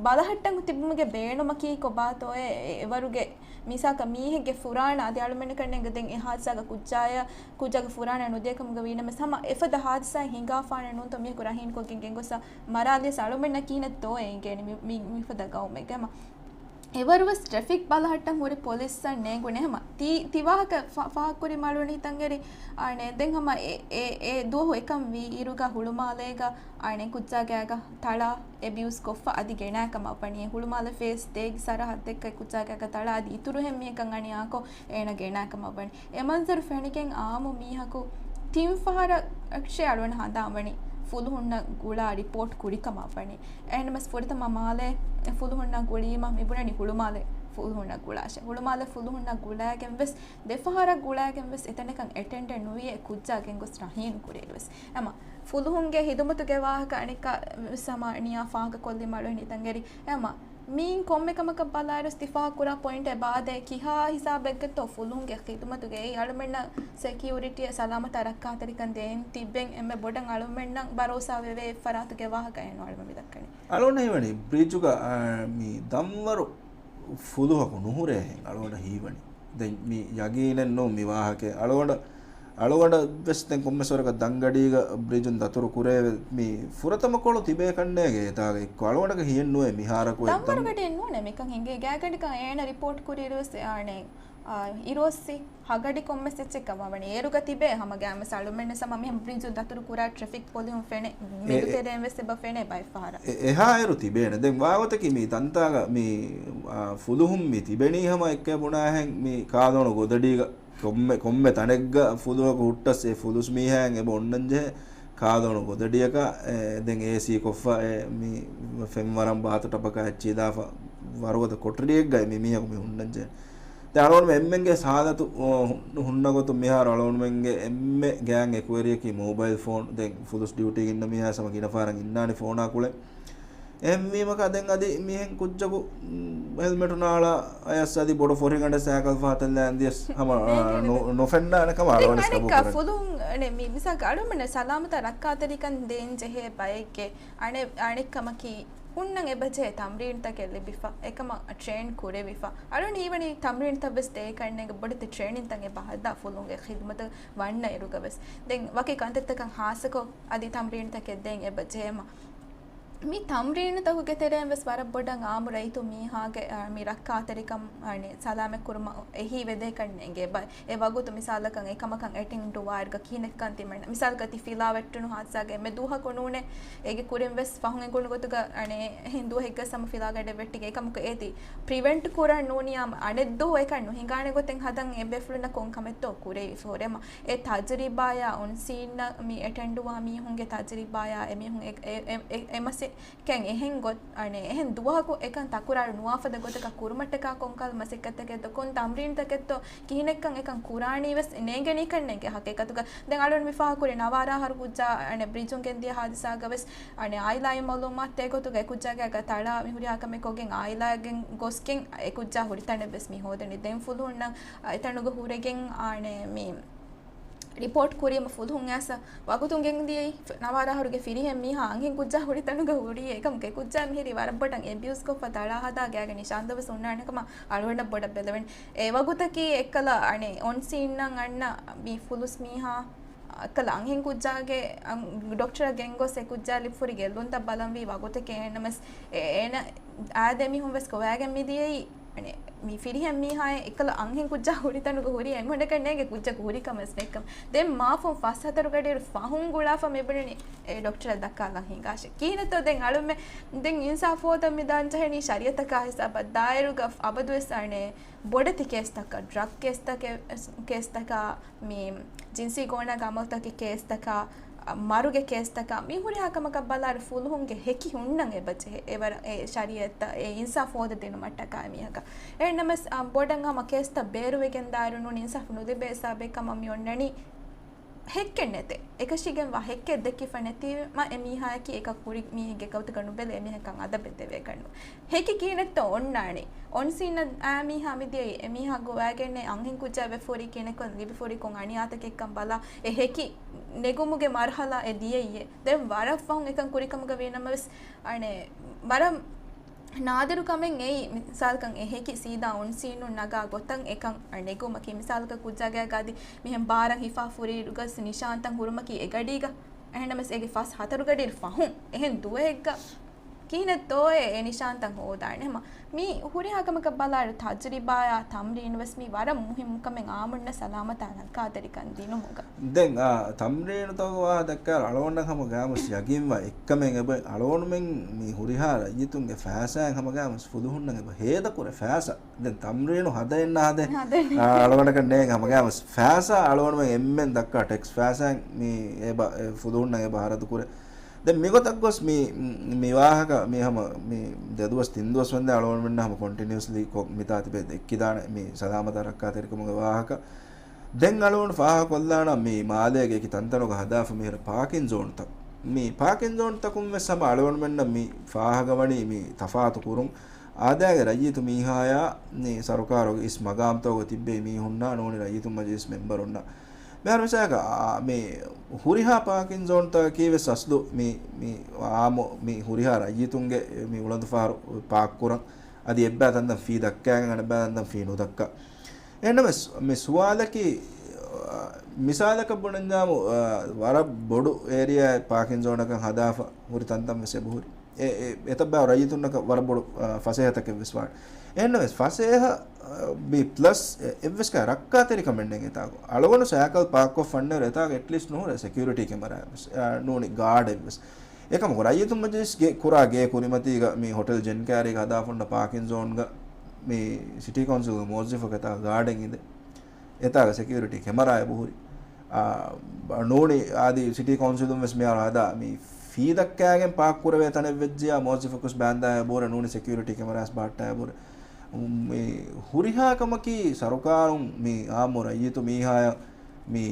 ބަލަހައްޓަން ތިބުމުގެ ބޭނުމަކީ ކޮބާތޯއޭ؟ އެ-، އެވަރުގެ މިސާލަކަށް މީހެއްގެ ފުރާނަ އަދި އަޅުމެންނަކަށް ނޭނގެ ދެން އެ ހާދިސާގަ ކުއްޖާޔަށް، ކުއްޖާގެ ފުރާނަ ނުދޭ ކަމުގަ ވީނަމަވެސް ހަމަ އެފަދަ ހާދިސާއެއް ހިނގާފާނެ ނޫންތޯ މީހަކު ރަހީނުކޮށްގެން ގެންގޮސް މަރާލިޔަސް އަޅުމެންނަށް ކިހިނެއްތޯއޭ އެނގޭނެ މި-، މި-، މިފަދަ ގައުމެއްގަ. ހަމަ އެވަރުވެސް ޓްރެފިކް ބަލަހައްޓަން ހުރި ޕޮލިސްއަށް ނޭނގުނޭ. ހަމަ ތި-، ތި ވާހަކަ ފާ-، ފާހަގަކުރި މަޑުން ހިތަށްއެރި. އަނެ ދެން ހަމަ އެ-، އެ-، އެ ދުވަހު އެކަން ވީ އިރުގަ ހުޅުމާލޭގަ އަނެ ކުއްޖާގެއާގަ ތަޅާ އެބިއުސް ކޮށްފަ އަދި ގެނައި ކަމަށް ވަނީ. ހުޅުމާލެ ފޭސް ދޭގެ ސަރަހައްދެއްގައި ކުއްޖާގެއާގަ ތަޅާ އަދި އިތުރު އެހެން މީހަކަށް އަނިޔާކޮށް އޭނަ ގެނައި ކަމަށް ވަނީ. އެ މަންޒަރު ފެނިގެން އާއްމު މީހަކު ތިން ފަހަރަށް އަކްޝޭ އަޅުގަނޑަށް ހަނދާންވަނީ ފުލުހުންނަށް ގުޅާ ރިޕޯޓް ކުރި ކަމަށް ވަނީ. އެހެންނަމަވެސް ފުރަތަމަ މާލެ ފުލުހުންނަށް ގުޅީމަ މިބުނަނީ ހުޅުމާލެ ފުލުހުންނަށް ގުޅާށޭ. ހުޅުމާލެ ފުލުހުންނަށް ގުޅާގެން ވެސް ދެ ފަހަރަށް ގުޅާގެން ވެސް އެތަނަކަށް އެޓެންޑެންޓް ނުވި އެ ކުއްޖާ ގެންގޮސް ރަހީނު ކުރިއިރު ވެސް. އެމަ ފުލުހުންގެ ހިދުމަތުގެ ވާހަކަ އަނެއްކާ ވެސް ހަމަ ނިޔާ ފާހަގަކޮށްލި މަޑުން ހިތަށްއެރި. އެމަ މީން ކޮންމެ ކަމަކަށް ބަލާއިރުސް ތި ފާހަގަކުރާ ޕޮއިންޓެއް ބާދޭ ކިހާ ހިސާބެއްގެތޯ ފުލުހުންގެ ޚިދުމަތުގައި އަޅުމެންނަށް ސެކިއުރިޓީއަށް ސަލާމަތާ ރައްކާތެރިކަން ދޭން ތިއްބެން އެންމެ ބޮޑަށް އަޅުމެންނަށް ބަރޯސާވެވޭ އެއްފަރާތުގެ ވާހަކައެއް ނޫން އަޅުމެން މި ދައްކަނީ. އަޅުގަނޑަށް ހީވަނީ ބްރިޖުގަ، އާ، މި ދަންވަރު ފުލުހަކު ނުހުރޭހެން އަޅުގަނޑަށް ހީވަނީ. ދެން މި ޔަގީނެއް ނޫން މި ވާހަކައެއް. އަޅުގަނޑަށް، އަޅުގަނޑަށް ވެސް ދެން ކޮންމެސް ވަރަކަށް ދަންގަޑީގަ ބްރިޖުން ދަތުރު ކުރެވޭ މި ފުރަތަމަ ކޮޅު ތިބޭ ކަންނޭނގެ އެތާގަ އެއްކޮށް އަޅުގަނޑަކަށް ހިޔެއް ނުވޭ މިހާރަކު އެއް ދަންވަރު ދަން- ގަޑިއެއް ނޫނޭ މިކަން ހިނގޭ. ގާތްގަނޑަކަށް އޭނަ ރިޕޯޓް ކުރިއިރުވެސް އާނެ، އާ، އިރުއޮއްސި ހަގަޑި ކޮންމެސް އެއްޗެއް ކަމަށް ވަނީ. އޭރުގަ ތިބޭ ހަމަ ގާމެސް އަޅުމެންނަށް ހަމަ މިހެން ބްރިޖު ދަތުރު ކުރާ ޓްރެފިކް ޕޮލިހުން ފެނޭ. އެ، މެދު އެ، ތެރޭން ވެސް އެބަ ފެނޭ ބައެއް ފަހަރަށް. އެ، އެހާއިރު ތިބޭނެ. ދެން ވާގޮތަކީ މި ތަންތާގަ މި، އާ، ފުލުހުން މި ތިބެނީ ހަމަ އެއްކޭ ބުނާހެން މި ކާދޮނު ގޮދަޑީގަ ކޮންމެ، ކޮންމެ ތަނެއްގަ ފުލުހަކު ހުއްޓަސް އެ ފުލުސް މީހާއިން އެބަ އޮންނަންޖެހޭ ކާދޮނު ގޮދަޑިއަކަށް، އެ، ދެން އޭސީ ކޮށްފަ އެ މި ފެންވަރަން ބާތު ޓަބަކާ އެއްޗިލާފަ ވަރުގަދަ ކޮޓަރިއެއްގައި މި މީހަކު މި ހުންނަންޖެހޭ. ދެން އަޅުގަނޑު އެންމެންގެ ހާލަތު، އޮ، ހުން-، ހުންނަ ގޮތުން މިހާރު އަޅުގަނޑުމެންގެ އެންމެ ގާތް އެކުވެރިޔަކީ މޯބައިލް ފޯން. ދެން ފުލުސް ޑިއުޓީގަ އިންނަ މީހާ ހަމަ ގިނަ ފަހަރަށް އިންނާނެ ފޯނާ ކުޅެ. އެހެންވީމަކާ ދެން އަދި މިހެން ކުއްޖަކު، މް، ހެލްމެޓު ނާޅާ އަޔަސް އަދި ބޮޑު ފޮށިގަނޑެއް ސައިކަލް ފަހަތަށް ލާން ދިޔަސް ހަމަ، އާ، ނޭނގޭނެ. ނު-، ނުފެންނާނެ ކަމަށް ދެން އަޅުގަނޑު އަނެއްކާ ސަބު ކުރަނީ. ފުލުހުން، އަނެއް މި-، މިސާލަކަށް އަޅުމެންނަށް ސަލާމަތާ ރައްކާތެރިކަން ދޭން ޖެހޭ ބައެއްގެ އަނެއް، އަނެއްކަމަކީ ހުންނަން އެބަޖެހޭ ތަމްރީންތަކެއް ލިބިފަ، އެކަމަށް ޓްރޭން ކުރެވިފަ. އަޅުން ހީވަނީ ތަމްރީންތައް ވެސް ދޭކަންނޭނގެ ބޮޑެތި ޓްރޭނިންތައް އެބަ ހަދާ ފުލުހުންގެ ޚިދުމަތަށް ވަންނަ އިރުގަ ވެސް. ދެން ވަކި ކަންތައްތަކަށް ހާއްސަކޮށް އަދި ތަމްރީންތަކެއް ދޭން އެބަ ޖެހޭމަ. މި ތަމްރީނުތަކުގެ ތެރެއިން ވެސް ވަރަށް ބޮޑަށް އާއްމު ރައްޔިތު މީހާގެ، އަ، މި ރައްކާތެރިކަން، އަނެއް، ސަލާމަތް ކުރުމަށް އެހީ ވެދޭކަން ނޭނގޭ ބަ-، އެ ވަގުތު މިސާލަކަށް އެކަމަކަށް އެޓެންޑް ވާއިރުގަ ކިހިނެއްކަން ތިމަންނަ. މިސާލަކަށް ތި ފިލާވެއްޓުނު ހާދިސާގަ އެންމެ ދުވަހަކު ނޫނޭ، އޭގެ ކުރިން ވެސް ފަހުން އެނގުނު ގޮތުގަ، އަނެއް، އެހެން ދުވަހެއްގަ ސަމަ ފިލާގަޑެއް ވެއްޓިގެން އެކަމަކު އޭތި ޕްރިވެންޓް ކުރަން ނޫނިއްޔާ އަނެއްދުވަހު އެކަން ނުހިނގާނެ ގޮތެއް ހަދަން އެ ބޭފުޅުންނަށް ކޮން ކަމެއްތޯ ކުރެވިފަ ހުރެމަ. އެ ތަޖުރިބާޔާ އޮންސީންނަށް މި އެޓެންޑްވާ މީހުންގެ ތަޖުރިބާޔާ އެމީހުން އެ، އެ، އެ، އެ، އެ މަސީ ކެން އެހެން ގޮތް، އަނެ، އެހެން ދުވަހަކު އެކަން ތަކުރާރު ނުވާފަދަ ގޮތަކަށް ކުރުމަށްޓަކާ ކޮންކަހަލަ މަސައްކަތްތަކެއްތޯ، ކޮން ތަމްރީންތަކެއްތޯ، ކިހިނެއްކަން އެކަން ކުރާނީ ވެސް ނޭނގެނީކަން ނޭނގެ ހަޤީޤަތުގަ. ދެން އަޅުން މި ފާހަގަކުރި ނަވާރަ އަހަރު ކުއްޖާ، އަނެ، ބްރިޖުން ގެންދިޔަ ހާދިސާގަ ވެސް، އަނެ، އާއިލާއިން މައުލޫމާތު ތޭގޮތުގަ އެކުއްޖާގެ ތަޅާ މި ހުރިހާ ކަމެއް ކޮށްގެން އާއިލާގެން ގޮސްގެން އެކުއްޖާ ހުރި ތަނެއް ވެސް މި ހޯދަނީ. ދެން ފުލުހުންނަށް އެތަނުގަ ހުރެގެން، އަނެ، މި ރިޕޯޓް ކުރީމަ ފުލުހުން އައިސް ވަގުތުން ގެންދިޔައީ، ނަވާރަ އަހަރުގެ ފިރިހެން މީހާ އަންހެން ކުއްޖާ ހުރި ތަނުގަ ހުރީ. އެކަމަކު އެކުއްޖާ މިހިރީ ވަރަށް ބޮޑަށް އެބިއުސް ކޮށްފަ ތަޅާ ހަދާ ގާގެ ނިޝާންތައް ވެސް ހުންނާނެ ކަމަށް އަޅުގަނޑަށް ބޮޑަށް ބެލެވެން. އެ ވަގުތަކީ އެއްކަލަ އަނެއް އޮން ސީންއަށް އަންނަ މި ފުލުސް މީހާ އެއްކަލަ އަންހެން ކުއްޖާގެ އަން-، ޑޮކްޓަރަށް ގެންގޮސް އެ ކުއްޖާ ލިބިފުރި ގެއްލުންތައް ބަލަންވީ ވަގުތެކޭ. އެހެންނަމަސް އެ-، އޭނަ އާދެ މީހުން ވެސް ގޮވާގެން މިދިޔައީ. އަނެ، މި ފިރިހެން މީހާއެއް އެއްކަލަ އަންހެން ކުއްޖާ ހުރި ތަނުގަ ހުރީ އެންމެންނަކަށް ނޭނގެ ކުއްޖަކު ހުރި ކަމެއް ނެއްކަމަށް. ދެން މާފުން ފަސް ހަތަރު ގަޑިއިރު ފަހުން ގުޅާފަ މިބުނަނީ އެ ޑޮކްޓަރަށް ދައްކާލަން ހިނގާށޭ. ކިހިނެއްތޯ ދެން އަޅުމެ ދެން އިންސާފް ހޯދަން މިދާން ޖެހެނީ ޝަރީއަތަކާ ހިސާބަށް ދާއިރުގަ އަބަދުވެސް އަނެއް ބޮޑެތި ކޭސްތަކަށް، ޑްރަގް ކޭސްތަކެއް، ކޭސްތަކާ، މި ޖިންސީ ގޯނާގެ އަމަލުތަކެއް ކޭސްތަކާ، މަރުގެ ކޭސްތަކާ، މި ހުރިހާ ކަމަކަށް ބަލާއިރު ފުލުހުންގެ ހެކި ހުންނަން އެބަޖެހޭ. އެވަރަށް އެ ޝަރީއަތްތައް އެ އިންސާފް ހޯދަދިނުމަށްޓަކާ މީހަކަށް. އެހެންނަމަސް، އާ، ބޮޑަށް ހަމަ ކޭސްތައް ބޭރުވެގެން ދާއިރު ނޫން އިންސާފް ނުލިބޭ ހިސާބެއް ކަމަށް މި އޮންނަނީ. ހެއްކެއް ނެތޭ. އެކަށީގެންވާ ހެއްކެއް ދެއްކިފަ ނެތީމަ އެ މީހާއަކީ އެކަ ކުރި މީހެއްގެ ގައުތަކަށް ނުބެލޭ އެ މީހަކަށް އަދަބެއް ދެވޭކަށްނު. ހެކި ކިހިނެއްތޯ އޮންނާނީ. އޮން ސީނަށް އާ މީހާ މިދިޔައީ އެ މީހާ ގޮވާގެންނޭ އަންހެން ކުއްޖާ ވެފޯރީ ކިހިނެއްކޮށް ލިބިފޯރީ ކޮން އަނިޔާތަކެއްކަން ބަލާ އެ ހެކި ނެގުމުގެ މަރުހަލާ އެ ދިޔައީއޭ. ދެން ވަރަށް ފަހުން އެކަން ކުރި ކަމުގަ ވީނަމަވެސް އަނެއް ވަރަށް ނާދިރު ކަމެއް އެއީ، މިސާލަކަށް އެ ހެކި ސީދާ އޮން ސީނުން ނަގާ ގޮތަށް އެކަން ނެގުމަކީ، މިސާލަކަށް ކުއްޖާގެ ގާދި މިހެން ބާރަށް ހިފާ ފުރިއިރުގަސް ނިޝާންތައް ހުރުމަކީ އެގަޑީގަ. އެހެންނަމަސް އޭގެ ފަސް ހަތަރު ގަޑިއިރު ފަހުން އެހެން ދުވަހެއްގަ ކިހިނެއްތޯއޭ އެ ނިޝާންތައް ހޯދާނެ؟ ހަމަ މި ހުރިހާ ކަމަކަށް ބަލާއިރު ތަޖުރިބާއާ ތަމްރީނު ވެސް މީ ވަރަށް މުހިއްމު ކަމެއް އާއްމުންނަށް ސަލާމަތާ ރައްކާތެރިކަން ދިނުމުގަ. ދެން އާ ތަމްރީނުތަކުގެ ވާހަކަ ދައްކާއިރު އަޅުގަނޑަށް ހަމަ ގާމަސް ޔަގީންވާ އެއްކަމެއް އެބަ އަޅުގަނޑުމެން މި ހުރިހާ ރައްޔިތުންގެ ފައިސާއިން ހަމަ ގާމަސް ފުލުހުންނަށް އެބަ ހޭދަކުރޭ ފައިސާ. ދެން ތަމްރީނު ހަދައެއް ނާދެ. ހަދައެއް. އާ، އަޅުގަނޑަކަށް ނޭނގެ ހަމަގައިމުވެސް ފައިސާ އަޅުގަނޑުމެން އެންމެން ދައްކާ ޓެކްސް ފައިސާއިން މި އެބަ، އެ ފުލުހުންނަށް އެބަ ހަރަދު ކުރޭ. ދެން މިގޮތަށް ގޮސް މި، މި ވާހަކަ މި ހަމަ މި ދެ ދުވަސް ތިން ދުވަސް ވަންދެން އަޅުގަނޑުމެންނަށް ހަމަ ކޮންޓިނިއުއަސްލީ ކޮ-، މިތާ ތިބޭ ދެއްކިދާނެ މި ސަލާމަތާ ރައްކާތެރިކަމުގެ ވާހަކަ. ދެން އަޅުގަނޑު ފާހަގަކޮށްލާނަ މި މާލޭގެ އެކި ތަންތަނުގަ ހަދާފަ މިހިރަ ޕާކިން ޒޯންތައް. މި ޕާކިން ޒޯންތަކުން ވެސް ހަމަ އަޅުގަނޑުމެންނަށް މި ފާހަގަވަނީ މި ތަފާތު ކުރުން. އާދައިގެ ރައްޔިތު މީހާޔާ މި ސަރުކާރުގެ އިސް މަގާމްތަކުގަ ތިއްބެވި މީހުންނާ ނޫނީ ރައްޔިތު މަޖިލިސް މެމްބަރުންނާ. މިހާރު މިސާލަކަށް، އާ، މި ހުރިހާ ޕާކިން ޒޯންތަކަކީ ވެސް އަސްލު މި، މި އާއްމު މި ހުރިހާ ރައްޔިތުންގެ މި އުޅަނދުފަހަރު ޕާކް ކުރަން. އަދި އެއްބައި ތަންތަން ފީ ދައްކާގެން އަނެއްބައި ތަންތަން ފީ ނުދައްކާ. އެހެންނަމަވެސް މި ސުވާލަކީ، އާ، މިސާލަކަށް ބުނަންޏާމު، އާ، ވަރަށް ބޮޑު އޭރިއާއެއް ޕާކިން ޒޯނަކަށް ހަދާފަ ހުރި ތަންތަން ވެސް އެބަހުރި. އެ، އެ، އެތައް ބައި ރައްޔިތުންނަކަށް ވަރަށް ބޮޑު، އާ، ފަސޭހަތަކެއް ވެސް ވާނެ. އެހެންނަމަވެސް ފަސޭހަ، އާ، މި ޕްލަސް އެ، އެއްވެސް ކަ-، ރައްކާތެރިކަމެއް ނެތް އެތާގަ. އަޅުގަނޑު ސައިކަލް ޕާކްކޮށް ފަންނައިރު އެތާގަ އެޓްލީސްޓް ނުހުރޭ ސެކިއުރިޓީ ކެމެރާއެއް ވެސް، އާ، ނޫނީ ގާޑެއް ވެސް. އެކަމަކު ރައްޔިތު މަޖިލިސްގެ ކުރާ ގޭ ކުރިމަތީގަ މި ހޮޓެލް ޖެންކައިރީގަ ހަދާފަ ހުންނަ ޕާކިން ޒޯންގަ މި ސިޓީ ކައުންސިލްގެ މުވައްޒަފަކު އެތާ ގާޑެއް އިނދެ. އެތާގަ ސެކިއުރިޓީ ކެމަރާ އެބަހުރި. އާ، ނޫނީ އަދި ސިޓީ ކައުންސިލުން ވެސް މިހާރު ހަދާ މި ފީ ދައްކާގެން ޕާކް ކުރެވޭ ތަނެއް ވެއްޖިޔާ މުވައްޒަފަކު ވެސް ބާންދާ އެބަހުރޭ ނޫނީ ސެކިއުރިޓީ ކެމަރާސް ބަހައްޓާ އެބަހުރޭ. މި ހުރިހާ ކަމަކީ ސަރުކާރުން މި އާއްމު ރައްޔިތު މީހާޔަށް މި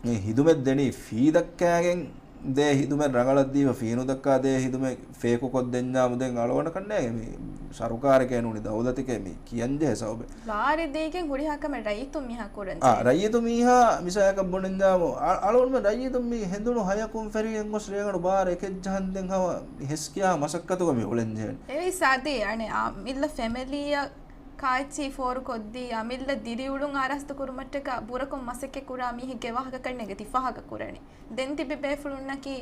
އެ ހިދުމަތް ދެނީ ފީ ދައްކާގެން ދޭ ހިދުމަތް ރަނގަޅަށްދީފަ ފީ ނުދައްކާ ދޭ ހިދުމަތް ފޭކުކޮށްދެންޏާމު ދެން އަޅުގަނޑަކަށް ނޭނގެ މި ސަރުކާރެކޭ ނޫނީ ދައުލަތެކޭ މި ކިޔަންޖެހޭ ސަބަބެއް. ވާރިދީގެން ހުރިހާ ކަމެއް ރައްޔިތުން މިހާ ކުރަން އާ، ޖެހޭ. ރައްޔިތު މީހާ މިސާލަކަށް ބުނަންޏާމު އަ-، އަޅުގަނޑުމެން ރައްޔިތުން މި ހެނދުނު ހަޔަކުން ފެށިގެން ގޮސް ރޭގަނޑު ބާރަ އެކެއް ޖަހަން ދެން ހަމަ މި ހެސްކިޔާ މަސައްކަތުގަ މި އުޅެން ޖެހޭނެ. އެވީ ސާދީ އަނެއް އަމިއްލަ ފެމިލީއަށް ކާއެއްޗިހި ފޯރުކޮށްދީ، އަމިއްލަ ދިރިއުޅުން އާރާސްތު ކުރުމަށްޓަކާ ބުރަކޮށް މަސައްކަތް ކުރާ މީހެއްގެ ވާހަކަ ކަންނޭނގެ ތި ފާހަގަ ކުރަނީ. ދެން ތިބި ބޭފުޅުންނަކީ،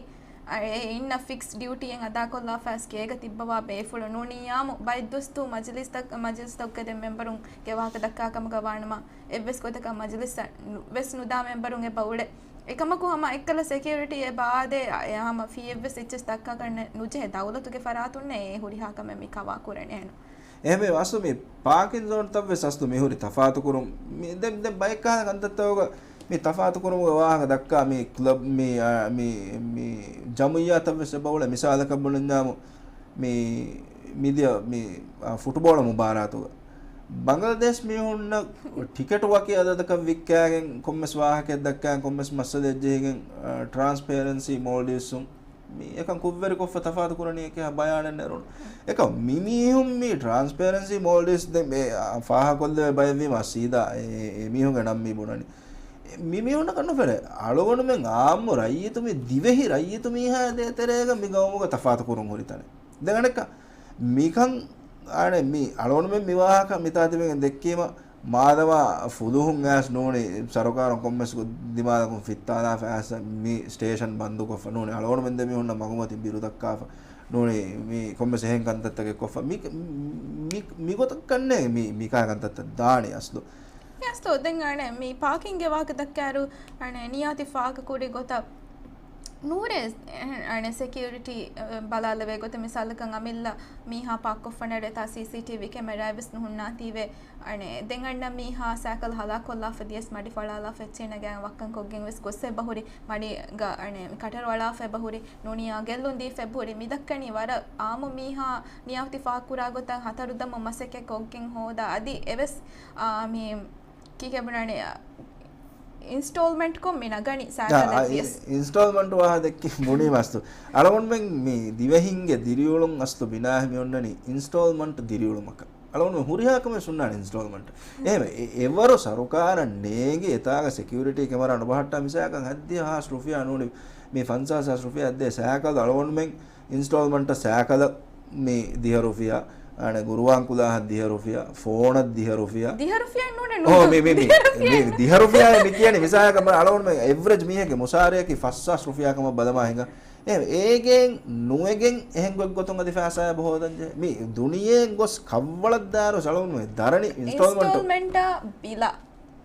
އަ، އެ އިންނަ ފިކްސް ޑިއުޓީއެއް އަދާކޮށްލާފަ ސްކޭގަ ތިއްބަވާ ބޭފުޅުން ނޫނީ އާއްމު ބައެއް ދުވަސް ދޫ މަޖިލިސްތައް، މަޖިލިސްތަކުގަ ދެން މެމްބަރުންގެ ވާހަކަ ދައްކާ ކަމުގަ ވާނަމަ، އެއްވެސް ގޮތަކަށް މަޖިލިސްއަށް ނު-، ވެސް ނުދާ މެމްބަރުން އެބަ އުޅޭ. އެކަމަކު ހަމަ އެއްކަލަ ސެކިއުރިޓީ އެބަ އާދޭ، އެ ހަމަ ފީއެއްވެސް އެއްޗެސް ދައްކާކަށް ނެ-، ނުޖެހޭ ދައުލަތުގެ ފަރާތުންނޭ އެ ހުރިހާ ކަމެއް މި ކަވާ ކުރަނީ އެހެން. އެހެންވެ އަސްލު މި ޕާކިން ޒޯންތައްވެސް އަސްލު މިހުރި ތަފާތުކުރުން. މި ދެން، ދެން ބައެއްކާ ކަންތައްތަކުގަ މި ތަފާތު ކުރުމުގެ ވާހަކަ ދައްކާ މި ކްލަބް، މި، އާ، މި، މި ޖަމުއިއްޔާތަށް ވެސް އެބަ އުޅޭ. މިސާލަކަށް ބުނަންޏާމު، މި، މިދިޔަ މި، އާ، ފުޓުބޯޅަ މުބާރާތުގަ ބަނގްލަދޭޝް މީހުންނަށް ޓިކެޓު ވަކި އަދަދަކަށް ވިއްކާގެން ކޮންމެސް ވާހަކައެއް ދައްކާ ކޮންމެސް މައްސަލައެއް ޖެހިގެން، އާ، ޓްރާންސްޕޭރެންސީ މޯލްޑިވްސުން މި އެކަން ކުށްވެރިކޮށްފަ ތަފާތު ކުރަނީ އެކި ބަޔާނެއް ނެރުނު. އެކަމް މި މީހުން މި ޓްރާންސްޕޭރެންސީ މޯލްޑިވްސް ދެން މި، އާ، ފާހަގަކޮށްލެވޭ ބައެއްވީމަ ސީދާ އެ، އެ، އެ މީހުންގެ ނަން މި ބުނަނީ. މި މީހުންނަކަށް ނުފެނޭ. އަޅުގަނޑުމެން އާއްމު ރައްޔިތު މި ދިވެހި ރައްޔިތު މީހާ ދޭތެރޭގަ މި ގައުމުގަ ތަފާތު ކުރުން ހުރި ތަނެއް. ދެން އަނެއްކާ މިކަން އަނެ މި އަޅުގަނޑުމެން މި ވާހަކަ މިތާ ތިބެގެން ދެއްކީމަ، މާދަމާ ފުލުހުން އައިސް ނޫނީ ސަރުކާރުން ކޮންމެސް ދިމާލަކުން ފިއްތާލާފަ އައިސް މި ސްޓޭޝަން ބަންދުކޮށްފަ ނޫނީ އަޅުގަނޑުމެން ދެމީހުންނަށް މަގުމަތިން ބިރު ދައްކާފަ ނޫނީ މި ކޮންމެސް އެހެން ކަންތައްތަކެއް ކޮށްފަ މި، މި، މިގޮތަށް ކަންނޭ މި، މިކާ ކަންތައްތައް ދާނީ އަސްލު. އަސްލު ދެން އަނެ މި ޕާކިންގެ ވާހަކަ ދައްކާއިރު އަނެ ނިޔާތި ފާހަގަކުރި ގޮތަށް ނޫރޭ، އަނެ ސެކިއުރިޓީ، އަ، ބަލާލެވޭ ގޮތެއް މިސާލަކަށް އަމިއްލަ މީހާ ޕާކްކޮށްފަ ނަޑޭތާ ސީސީޓީވީ ކެމެރާއެއް ވެސް ނުހުންނާތީވެ. އަނެ ދެން އަންނަ މީހާ ސައިކަލް ހަލާކޮށްލާފަ ދިޔަސް މަޑި ފަޅާލާފަ އެއްޗެއް ނަގާ ވައްކަން ކޮށްގެން ވެސް ގޮސް އެބަހުރި މަޑީގަ އަނެ ކަޓަރު އަޅާފަ އެބަހުރި ނޫނިޔާ ގެއްލުން ދީފަ އެބަހުރި. މި ދައްކަނީ ވަރަށް އާއްމު މީހާ ނިޔާތި ފާހަގަކުރާ ގޮތަށް ހަތަރު ދަމު މަސައްކަތް ކޮށްގެން ހޯދާ އަދި އެވެސް، އާ، މި ކީކޭ ބުނާނެ، އިންސްޓޯލްމަންޓްކޮށް މި ނަގަނީ އާ، ސައިކަލެއް އާ، ވިޔަސް. އިންސްޓޯލްމަންޓް ވާހަ ދެއްކި ބުނީމަ އަސްލު. އަޅުގަނޑުމެން މި ދިވެހިންގެ ދިރިއުޅުން އަސްލު ބިނާހި މި އޮންނަނީ އިންސްޓޯލްމަންޓް ދިރިއުޅުމަކަށް. އަޅުގަނޑުމެން ހުރިހާ ކަމެއް ހުންނާނެ އިންސްޓޯލްމަންޓް. އެހެން އެ، އެވަރު ސަރުކާރަށް ނޭނގި އެތާގަ ސެކިއުރިޓީ ކެމެރާ ނުބަހައްޓާ މިސާލަކަށް ހަތްދިހަ ހާސް ރުފިޔާ ނޫނީ މި ފަންސާސް ހާސް ރުފިޔާ ދޭ ސައިކަލް އަޅުގަނޑުމެން އިންސްޓޯލްމަންޓަށް ސައިކަލަށް މި ދިހަ ރުފިޔާ، އަނެ ގުރުވާން ކުލާހަށް ދިހަ ރުފިޔާ، ފޯނަށް ދިހަ ރުފިޔާ. ދިހަ ރުފިޔާ ނޫނެ އޯ، ނޫން. މި، މި، މި، ދިހަ ރުފިޔާ. މި ދިހަ ރުފިޔާ މި ކިޔަނީ މިސާލަކަށް ބަ-، އަޅުގަނޑުމެން އެވްރެޖް މީހެއްގެ މުސާރަޔަކީ ފަސް ހާސް ރުފިޔާ ކަމަށް ބަލަމާ ހިނގާ. އެ، އޭގެން ނުވެގެން އެހެން ގޮތްގޮތުން އަދި ފައިސާއެއް ހޯދަންޖެހޭ. މި ދުނިޔެއިން ގޮސް ކަށްވަޅަށް ދާއިރު އަޅުގަނޑުމެން ދަރަނި އިންސްޓޯލްމަންޓު. އިންސްޓޯލްމަންޓާ ބިލާ.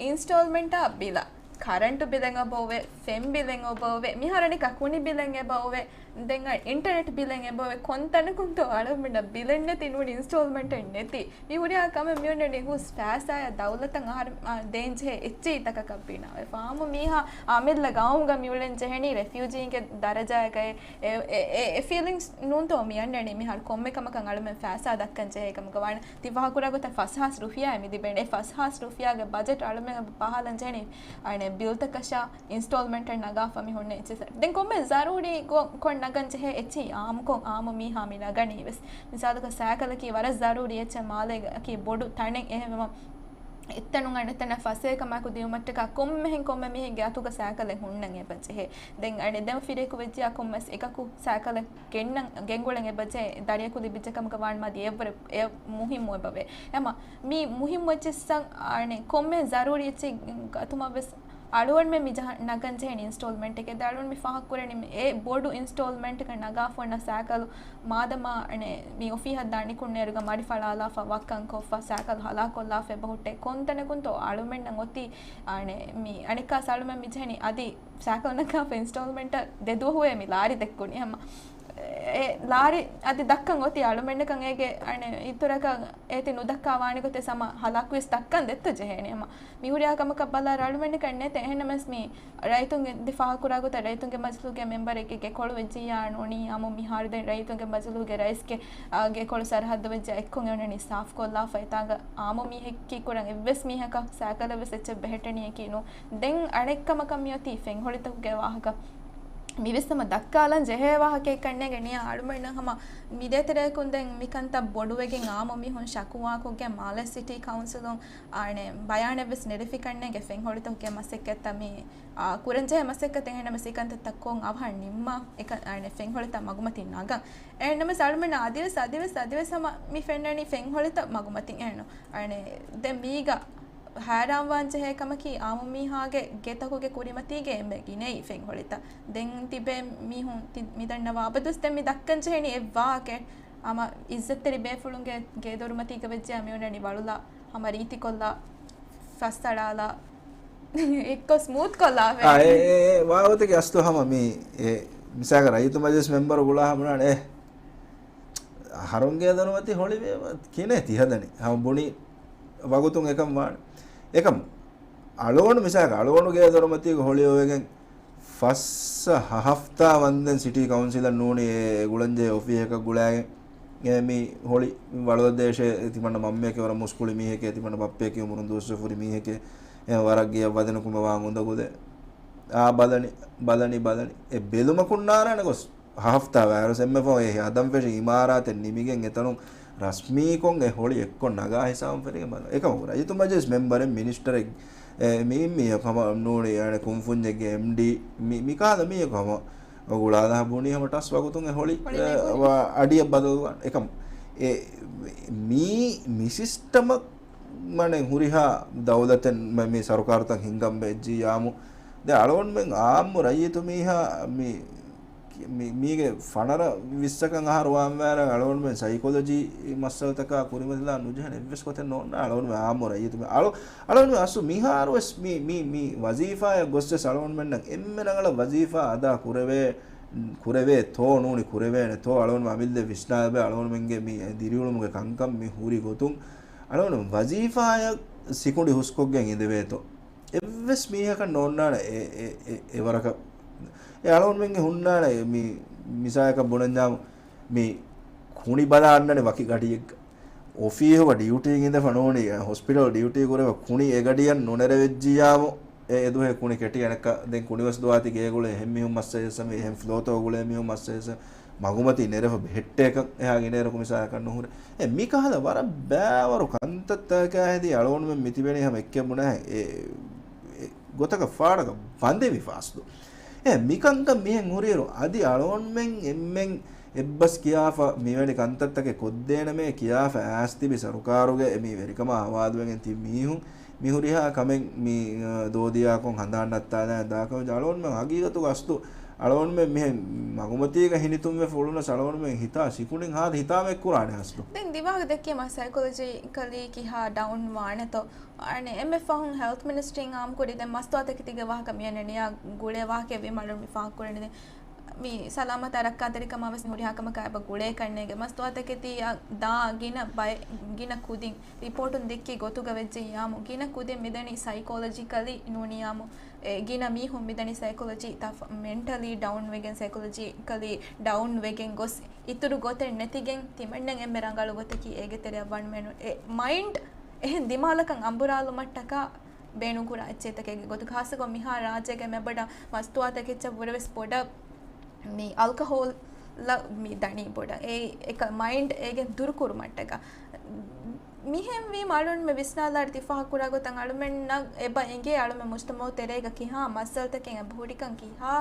އިންސްޓޯލްމަންޓާ ބިލަށް، ކަރަންޓު ބިލެއް އެބައޮވޭ، ފެން ބިލެއް އެބައޮވޭ، މިހާރަނިކާ ކުނި ބިލެއް އެބައޮވޭ، ދެން އަ، އިންޓަރނެޓް ބިލެއް އެބައޮވޭ، ކޮންތަނަކުންތޯ އަޅުގަނޑަށް ބިލެއް ނެތި ނޫނީ އިންސްޓޯލްމަންޓެއް ނެތި. މި ހުރިހާ ކަމެއް މިއޮންނަނީ ހުސް ފައިސާއާ ދައުލަތަށް އަހަރެން، އާ، ދޭންޖެހޭ އެއްޗެހިތަކަކަށް ބިނާވެފަ. އާއްމު މީހާ އަމިއްލަ ގައުމުގަ މިއުޅެން ޖެހެނީ ރެފިއުޖީންގެ ދަރަޖާގައި އެ، އެ، އެ، އެ ފީލިންގްސް ނޫންތޯ މި އަންނަނީ މިހާރު ކޮންމެ ކަމަކަށް އަޅުމެން ފައިސާ ދައްކަން ޖެހޭ ކަމަކަށް ވާނެ. ތި ފާހަގަކުރާ ގޮތަށް ފަސް ހާސް ރުފިޔާއެއް މި ލިބޭނެ. އެ ފަސް ހާސް ރުފިޔާގެ ބަޖެޓް އަޅުމެން ބަހާލަން ޖެހެނީ، އަނެ، ބިލްތަކަށާ އިންސްޓޯލްމަންޓެއް ނަގާފަ މި ހުންނަ އެއްޗިއްސަށް. ދެން ކޮންމެ ޒަރޫރީ ގޮ-، ކޮށް ނަގަން ޖެހޭ އެއްޗެހި އާއްމުކޮށް އާއްމު މީހާ މި ނަގަނީ ވެސް. މިސާލަކަށް ސައިކަލަކީ ވަރަށް ޒަރޫރީ އެއްޗެއް މާލޭގަކީ ބޮޑު ތަނެއް އެހެންވީމަ އެއްތަނުން އަނެއްތަނަށް ފަސޭހަކަމާއެކު ދިއުމަށްޓަކާ ކޮންމެހެން ކޮންމެ މީހެއްގެ އަތުގަ ސައިކަލެއް ހުންނަން އެބަޖެހޭ. ދެން އަނެއް ދެމަފިރިޔަކު ވެއްޖިޔާ ކޮންމެސް އެކަކު ސައިކަލެއް ގެންނަން ގެންގުޅެން އެބަޖެހޭ ދަރިޔަކު ލިބިއްޖެ ކަމަކަށް ވާން މަދި އެއްވަރެ އެ މުހިއްމު އެބަވޭ. އެމަ މި މުހިއްމު އެއްޗިއްސަށް އަނެއް ކޮންމެ ޒަރޫރީ އެއްޗެއް ގަތުމަށް ވެސް އަޅުގަނޑުމެން މި ޖަހަ-، ނަގަން ޖެހެނީ އިންސްޓޯލްމަންޓެއްގެ. ދެ އަޅުގަނޑު މި ފާހަގަކުރަނީ މި އެ ބޮޑު އިންސްޓޯލްމަންޓްގަ ނަގާފަ އޮންނަ ސައިކަލު މާދަމާ އަނެއް މި އޮފީހަށް ދާނިކުންނޭރުގަ މަޑި ފަޅާލާފަ ވައްކަން ކޮށްފަ ސައިކަލް ހަލާކޮށްލާފަ އެބަހުއްޓޭ ކޮންތަނަކުންތޯ އަޅުމެންނަށް އޮތީ އަނެއް މި އަނެއްކާސް އަޅުމެން މި ޖެހެނީ އަދި ސައިކަލް ނަގާފަ އިންސްޓޯލްމަންޓަށް ދެ ދުވަހުވޭ މި ލާރި ދެއްކުނީ ހަމަ. އެ ލާރި އަދި ދައްކަން އޮތީ އަޅުމެންނަކަށް އޭގެ އަނެއް އިތުރަކަށް އޭތި ނުދައްކާ ވާނެ ގޮތެއް ހަމަ ހަލާކުވެސް ދައްކަން ދެއްތޯ ޖެހޭނެ ހަމަ. މި ހުރިހާ ކަމަކަށް ބަލާ އަޅުމެންނަކަށް ނެތޭ. އެހެންނަމަސް މި ރައްޔިތުންގެ ދެ ފާހަގަކުރާ ގޮތަށް ރައްޔިތުންގެ މަޖިލީހުގެ މެމްބަރެއްގެ ގެކޮޅު ވެއްޖިއްޔާ ނޫނީ އާއްމު މިހާރު ދެން ރައްޔިތުންގެ މަޖިލީހުގެ ރައީސްގެ، އާ، ގެކޮޅު ސަރަހައްދު ވެއްޖެ އެއްކޮށް އެ އޮންނަނީ ސާފްކޮށްލާފަ އެތާގަ އާއްމު މީހަކީ ކުރަން އެއްވެސް މީހަކަށް ސައިކަލެއް ވެސް އެއްޗެއް ބެހެއްޓެނީއަކީ ނޫން. ދެން އަނެއްކަމަކަށް މިއޮތީ ފެންހޮޅިތަކުގެ ވާހަކަ. މިވެސް ހަމަ ދައްކާލަން ޖެހޭ ވާހަކައެއް ކަންނޭނގެ ނިޔާ އަޅުމެންނަށް ހަމަ މި ދޭތެރެއަކުން ދެން މިކަންތައް ބޮޑުވެގެން އާއްމު މީހުން ޝަކުވާކޮށްގެން މާލެ ސިޓީ ކައުންސިލުން އަނެއް ބަޔާނެއް ވެސް ނެރެފި ކަންނޭނގެ ފެންހޮޅިތަކުގެ މަސައްކަތްތައް މި، އާ، ކުރަންޖެހޭ މަސައްކަތެއް އެހެންނަމަ ސިކަންތައްތައް ކޮން އަވަހަށް ނިންމާ އެކަ-، އަނެއް ފެންހޮޅިތައް މަގުމަތިން ނަގަން. އެހެންނަމަސް އަޅުމެން އަދިވެސް، އަދިވެސް، އަދިވެސް ހަމަ މި ފެންނަނީ ފެންހޮޅިތައް މަގުމަތިން އެހެންނު. އަނެއް ދެން މީގަ ހައިރާންވާން ޖެހޭ ކަމަކީ އާއްމު މީހާގެ ގެތަކުގެ ކުރިމަތީގަ އެންމެ ގިނައީ ފެންހޮޅިތައް. ދެން ތިބޭ މީހުން ތި-، މިދަންނަވާ އަބަދުވެސް ދެން މި ދައްކަން ޖެހެނީ އެއްވާހަކައެއް. ހަމަ އިއްޒަތްތެރި ބޭފުޅުންގެ ގޭދޮރުމަތީގަ ވެއްޖެ މިއޮންނަނީ ވަޅުލާ، ހަމަ ރީތިކޮށްލާ، ފައްސަޅާލާ، އެއްކޮށް ސްމޫތްކޮށްލާފަ. އާ، އެ، އެ، އެ ވާގޮތަކީ އަސްލު ހަމަ މި، އެ، މިސާލަކަށް ރައްޔިތު މަޖިލިސް މެމްބަރު ގުޅާ ހަމަ ނާނެ، އެ، އަހަރުންގެ ދޮރުމަތީ ހޮޅިވޭ ކިނެ ތިހަދަނީ. ހަމަ ބުނި ވަގުތުން އެކަން ވާނެ. އެކަމް އަޅުގަނޑު މިސާލަކަށް އަޅުގަނޑުގެ ދޮރުމަތީގަ ހޮޅި އޮވެގެން ފަސް ހަފްތާ ވަންދެން ސިޓީ ކައުންސިލަށް ނޫނީ އެ ގުޅަންޖެހޭ އޮފީހަކަށް ގުޅާގެން އެ މި ހޮޅި ވަޅުދޭށޭ ތިމަންނަ މަންމައެކޭ ވަރަށް މުސްކުޅި މީހެކޭ ތިމަންނަ ބައްޕައެކޭ އުމުރުން ދުވަސްވެފުރި މީހެކޭ އެ ވަރަށް ގެޔަށް ވަދެނުކުމެ ވާން އުނދަގުލެ އާ ބަލަނި ބަލަނި ބަލަނި އެ ބެލުމަކުންނާރާނެ ގޮސް ހަފްތާ ވައިރަސް އެންމެ ފަހު އެ ހަދަން ފެށި އިމާރާތެއް ނިމިގެން އެތަނުން ރަސްމީކޮށް އެ ހޮޅި އެއްކޮށް ނަގާ ހިސާބުން ފެށިގެން ބަލަން. އެކަމަކު ރައްޔިތު މަޖިލިސް މެމްބަރެއް މިނިސްޓަރެއް އެ މީ މީހަކު ހަމަ ނޫނީ އަނެ ކުންފުންޏެއްގެ އެމްޑީ މި މިކާލަ މީހަކު ހަމަ ގުޅާލާ ބުނީ ހަމަ ޓަސް ވަގުތުން އެ ހޮޅި ހޮޅި އެ، ނެގުނީ. ވަ- އަޑިއަށް ބަދަލުވާން. އެކަމް އެ މީ މި ސިސްޓަމަށް މަނެ ހުރިހާ ދައުލަތެއް މ- މި ސަރުކާރުތައް ހިންގަން ބެއްޖިއްޔާމު ދެ އަޅުގަނޑުމެން އާއްމު ރައްޔިތު މީހާ މި މި- މީގެ ފަނަރަ ވިއްސަކަށް އަހަރު ވާންވާރަ އަޅުގަނޑުމެން ސައިކޮލޮޖީ މައްސަލަތަކާ ކުރިމަތިލާ ނުޖެހެން އެއްވެސް ގޮތެއް ނޯންނާ. އަޅުގަނޑުމެން އާއްމު ރައްޔިތު މި އަޅު- އަޅުގަނޑުމެން އަސްލު މިހާރުވެސް މި- މި- މި ވަޒީފާއަށް ގޮއްސެސް އަޅުގަނޑުމެންނަށް އެންމެ ރަނގަޅަށް ވަޒީފާ އަދާ ކުރެވޭ ކުރެވޭތޯ ނޫނީ ކުރެވޭނެތޯ އަޅުގަނޑުމެން އަމިއްލަ ވިސްނާލަބޭ އަޅުގަނޑުމެންގެ މި ދިރިއުޅުމުގެ ކަންކަން މި ހުރި ގޮތުން އަޅުގަނޑު ވަޒީފާއަށް ސިކުނޑި ހުސްކޮށްގެން އިނދެވޭތޯ. އެއްވެސް މީހަކަށް ނޯންނާނެ އެ- އެ- އެ- އެވަރަކަށް. އެ އަޅުގަނޑުމެންގެ ހުންނާނެ މި މިސާލަކަށް ބުނަންޏާމު މި ކުނި ބަލާ އަންނަނީ ވަކި ގަޑިއެއްގަ. އޮފީހުގަ ޑިއުޓީ އިނދެފަ ނޫނީ، ހޮސްޕިޓަލް ޑިއުޓީ ކުރެފަ ކުނި އެ ގަޑިއަށް ނުނެރެވެއްޖިއްޔާމު، އެ އެދުހޭ ކުނި ކެޓި އަނެއްކާ ދެން ކުނިވެސް ދުވާތީ ގޭގުޅޭ އެހެން މީހުން މައްސަ ހެއްސަ މި އެހެން ފްލޯތޯ ގުޅޭ މީހުން މައްސަ ހެއްސަ މަގުމަތީ ނެރެފަ ބެހެއްޓޭކަށް އެހާ ގިނައިރަކު މިސާލަކަށް ނުހުރޭ. އެ މިކަހަލަ ވަރަށް ބައިވަރު ކަންތައްތަކާ ހެދީ އަޅުގަނޑުމެން މިތިބެނީ ހަމަ އެއްކެއް ބުނާ އެ އެ ގޮތަކަށް ފާޑަކަށް ބަނދެވިފަ އަސްލު. އެ މިކަންކަން މިހެން ހުރިއިރު އަދި އަޅުގަނޑުމެން އެންމެން އެއްބަސް ކިޔާފަ މިވެނި ކަންތައްތަކެއް ކޮށްދޭނަމޭ ކިޔާފަ އައިސް ތިބި ސަރުކާރުގެ އެ މި ވެރިކަމާ ހަވާލުވެގެން ތިބި މީހުން މި ހުރިހާ ކަމެއް މި، އަ، ދޯދިޔާކޮށް ހަނދާން ނައްތާލާނެ ދާކަމެއް އަޅުގަނޑުމެން ހަގީގަތުގަ އަސްލު އަޅުގަނޑުމެން މިހެން މަގުމަތީގަ ހިނިތުންވެފަ އުޅުނަސް އަޅުގަނޑުމެން ހިތާ ސިކުނޑިން ހާދަ ހިތާމައެއް ކުރާނެ އަސްލު. ދެން ދިމާގަ ދެއްކީމަ ސައިކޮލޮޖިކަލީ ކިހާ ޑައުން ވާނެތޯ؟ އަނެ އެންމެ ފަހުން ހެލްތް މިނިސްޓްރީން އާއްމުކުރި ދެން މަސްތުވާތަކެތީގެ ވާހަކަ މިއަންނަނީ އާ ގުޅޭ ވާހަކައެއް ވީމަ އަޅުން މި ފާހަގަކުރަނީ ދެން މި ސަލާމަތާ ރައްކާތެރިކަމާ ވެސް މި ހުރިހާ ކަމަކާ އެބަ ގުޅޭ ކަންނޭނގެ މަސްތުވާތަކެތީ އަށް ދާ ގިނަ ބައެއް ގިނަ ކުދިން ރިޕޯޓުން ދެއްކި ގޮތުގަ ވެއްޖެއްޔާމު ގިނަ ކުދިން މިދަނީ ސައިކޮލޮޖިކަލީ ނޫނިއްޔާމު އެ ގިނަ މީހުން މިދަނީ ސައިކޮލޮޖީ ތަފަ- މެންޓަލީ ޑައުން ވެގެން ސައިކޮލޮޖިކަލީ ޑައުން ވެގެން ގޮސް އިތުރު ގޮތެއް ނެތިގެން ތިމަންނަން އެންމެ ރަނގަޅު ގޮތަކީ އޭގެ ތެރެއަށް ވަންމެނު އެ މައިންޑް އެހެން ދިމާލަކަށް އަނބުރާލުމަށްޓަކާ ބޭނުންކުރާ އެއްޗެއްތަކެއްގެ ގޮތުގަ ހާއްސަކޮށް މިހާ ރާއްޖޭގެ މެބަޑަ މަސްތުވާތަކެއްޗަށް ވުރެވެސް ބޮޑަށް މި އަލްކަހޯލް މި ދަނީ ބޮޑަށް އެ އެކަ މައިންޑް އޭގެން ދުރުކުރުމަށްޓަކާ. މިހެންވީމަ އަޅުންމެ ވިސްނާލާއިރު ތި ފާހަގަކުރާ ގޮތަށް އަޅުމެންނަށް އެބަ އެނގޭ އަޅުމެން މުޖްތަމައު ތެރޭގަ ކިހާ މައްސަލަތަކެއް އެބަ ހުރިކަން ކިހާ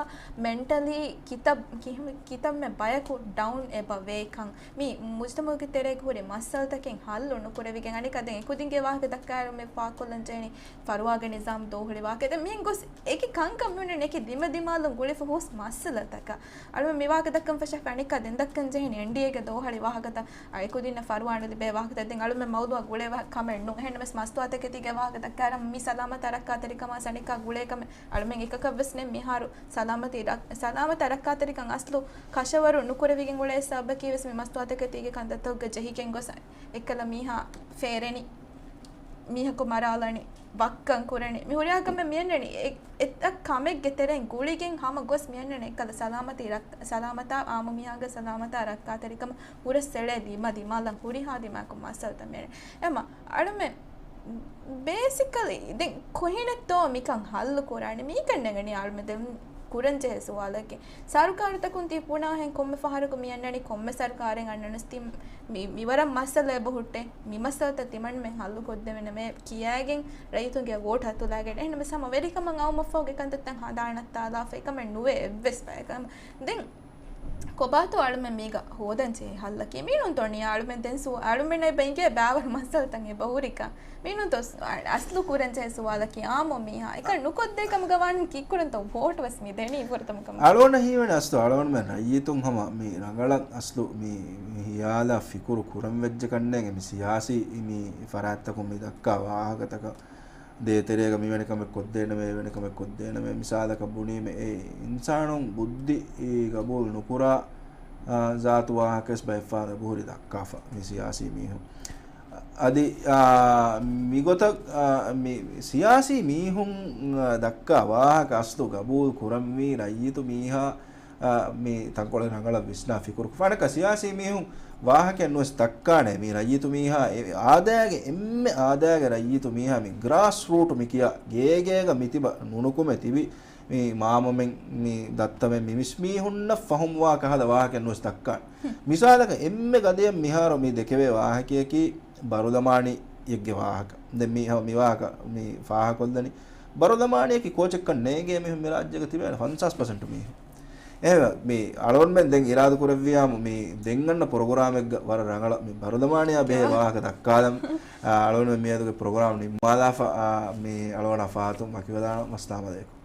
މެންޓަލީ ކިތައް ކިހި- ކިތައްމެ ބަޔަކު ޑައުން އެބަ ވޭކަން މި މުޖްތަމައުގެ ތެރޭގަ ހުރި މައްސަލަތަކެއް ހައްލު ނުކުރެވިގެން އަނެއްކާ ދެން އެކުދިންގެ ވާހަކަ ދައްކާއިރު މި ފާކޮށްލަން ޖެހެނީ ފަރުވާގެ ނިޒާމް ދޯހުޅި ވާހަކަ. ދެން މިހެން ގޮސް އެކި ކަންކަން މިއޮންނަނީ އެކި ދިމަދިމާލުން ގުޅިފަ ހުސް މައްސަލަތަކަށް. އަޅުމެން މި ވާހަކަ ދައްކަން ފަށާފަ އަނެއްކާ ދެން ދައްކަން ޖެހެނީ އެންޑީއޭގެ ދޯހަޅި ވާހަކަތައް. އަ، އެކުދިންނަށް ފަރުވާ ނުލިބޭ ވާހަކަތައް ދެން އަޅުމެން މައުޟޫއަށް ގުޅޭ ވާ-، ކަމެއް ނޫން. އެހެންނަމަވެސް މަސްތުވާތަކެތީގެ ވާހަކަ ދައްކާއިރަށް މި ސަލާމަތާ ރައްކާތެރިކަމާ އަނެއްކާ ގުޅޭ ކަމެއް އަޅުމެން އެކަކަށްވެސް ނެތް މިހާރު ސަލާމަތީ ރައް-، ސަލާމަތާ ރައްކާތެރިކަން އަސްލު ކަށަވަރު ނުކުރެވިގެން އުޅޭ ސަބަބަކީ ވެސް މި މަސްތުވާތަކެތީގެ ކަންތައްތަކުގަ ޖެހިގެން ގޮސް އެއްކަލަ މީހާ ފޭރެނީ، މީހަކު މަރާލަނީ، ވައްކަން ކުރަނީ، މި ހުރިހާ ކަމެއް މިއަންނަނީ އެ-، އެތައް ކަމެއްގެ ތެރެއިން ގުޅިގެން ހަމަ ގޮސް މިއަންނަނީ އެއްކަލަ ސަލާމަތީ ރައް-، ސަލާމަތާ އާއްމު މީހާގެ ސަލާމަތާ ރައްކާތެރިކަމަށް ހުރަސް އެޅޭ ދިމަ ދިމާލަށް ހުރިހާ ދިމާއަކު މައްސަލަތައް މިއަންނަނީ. އެމަ އަޅުމެން ބޭސިކަލީ ދެން ކޮހިނެއްތޯ މިކަން ހައްލު ކުރާނީ؟ މީކަން ނެގަނީ އަޅުމެން ދެން ކުރަންޖެހޭ ސުވާލަކީ. ސަރުކާރުތަކުން ތި ބުނާހެން ކޮންމެ ފަހަރަކު މި އަންނަނީ ކޮންމެ ސަރުކާރެއް އަންނަނަސް ތި މި-، މިވަރަށް މައްސަލަ އެބަ ހުއްޓޭ. މި މައްސަލަތައް ތިމަންމެން ހައްލު ކޮށްދެވެނަމޭ ކިޔާގެން ރައްޔިތުންގެ ވޯޓް ހަތުލާގެން. އެހެންނަމަވެސް ހަމަ ވެރިކަމަށް އައުމަށްފަހުގެ ކަންތައްތައް ހަނދާން ނައްތާލާފަ އެކަމެއް ނުވޭ އެއްވެސް ބަޔަކަށް. ދެން ކޮބާތޯ އަޅުމެން މީގަ ހޯދަން ޖެހޭ ހައްލަކީ؟ މީނުންތޯ ނިޔާ އަޅުމެން ދެން ސު-، އަޅުމެންނަށް އެބަ އިނގޭ ބާވަރު މައްސަލަތައް އެބަ ހުރިކަން. މީނުންތޯ ސު-، އަ-، އަސްލު ކުރަންޖެހޭ ސުވާލަކީ އާއްމު މީހާ އެކަން ނުކޮށްދޭ ކަމުގަ ވާން ކީއްކުރަންތޯ ވޯޓް ވެސް މި ދެނީ ފުރަތަމަ ކަމަށް. އަޅުގަނޑަށް ހީވަނީ އަސްލު އަޅުގަނޑުމެން ރައްޔިތުން ހަމަ މި ރަނގަޅަށް އަސްލު މި ހިޔާލާ ފިކުރު ކުރަން ވެއްޖެ ކަންނޭނގެ މި ސިޔާސީ މި ފަރާތްތަކުން މި ދައްކާ ވާހަކަތަކަށް ދޭތެރޭގަ މިވެނި ކަމެއް ކޮށްދޭނަމޭ، އެވެނި ކަމެއް ކޮށްދޭނަމޭ، މިސާލަކަށް ބުނީމެ، އެ އިންސާނުން ބުއްދި ގަބޫލު ނުކުރާ، އާ، ޒާތު ވާހަކަވެސް ބައެއްފަހަރު އެބަހުރި ދައްކާފަ މި ސިޔާސީ މީހުން. އަދި، އާ، މިގޮތަށް، އާ، މި ސިޔާސީ މީހުން، އާ، ދައްކާ ވާހަކަ އަސްލު ގަބޫލު ކުރަންވީ ރައްޔިތު މީހާ، އާ، މި ތަންކޮޅެއް ރަނގަޅަށް ވިސްނާ ފިކުރު ފަނަކަ ސިޔާސީ މީހުން ވާހަކައެއް ނުވެސް ދައްކާނެ. މި ރައްޔިތު މީހާ އެ އާދައިގެ، އެންމެ އާދައިގެ ރައްޔިތު މީހާ މި ގްރާސް ރޫޓް މި ކިޔާ ގޭގޭގަ މިތިބަ ނުނުކުމެ ތިބި މި މާމަމެން، މި ދައްތަމެން، މި މިސް މީހުންނަށް ފަހުމްވާ ކަހަލަ ވާހަކައެއް ނުވެސް ދައްކާނެ. މިސާލަކަށް އެންމެ ގަދަޔަށް މިހާރު މި ދެކެވޭ ވާހަކަޔަކީ ބަރުލަމާނީއެއްގެ ވާހަކަ. ދެން މި ހަމަ މި ވާހަކަ މި ފާހަކޮށްލަނީ. ބަރުލަމާނީއަކީ ކޯޗެއްކަން ނޭނގޭ މީހުން މި ރާއްޖޭގަ ތިބޭނެ ފަންސާސް ޕަސެންޓު މީހުން. އެހެންވެ، މި އަޅުގަނޑުމެން ދެން އިރާދަ ކުރެއްވިޔާމު މި ދެން އަންނަ ޕްރޮގްރާމެއްގަ ވަރަށް ރަނގަޅަށް މި ބަރުލަމާނީއާ ބެހޭ ވާހަކަ ދައްކާލަން. އަޅުގަނޑުމެން މިއަދުގެ ޕްރޮގްރާމް ނިންމާލާފަ، އާ، މި އަޅުގަނޑާ ފާތު މަކިވެލާނަން. އައްސަލާމް އަލައިކުމް.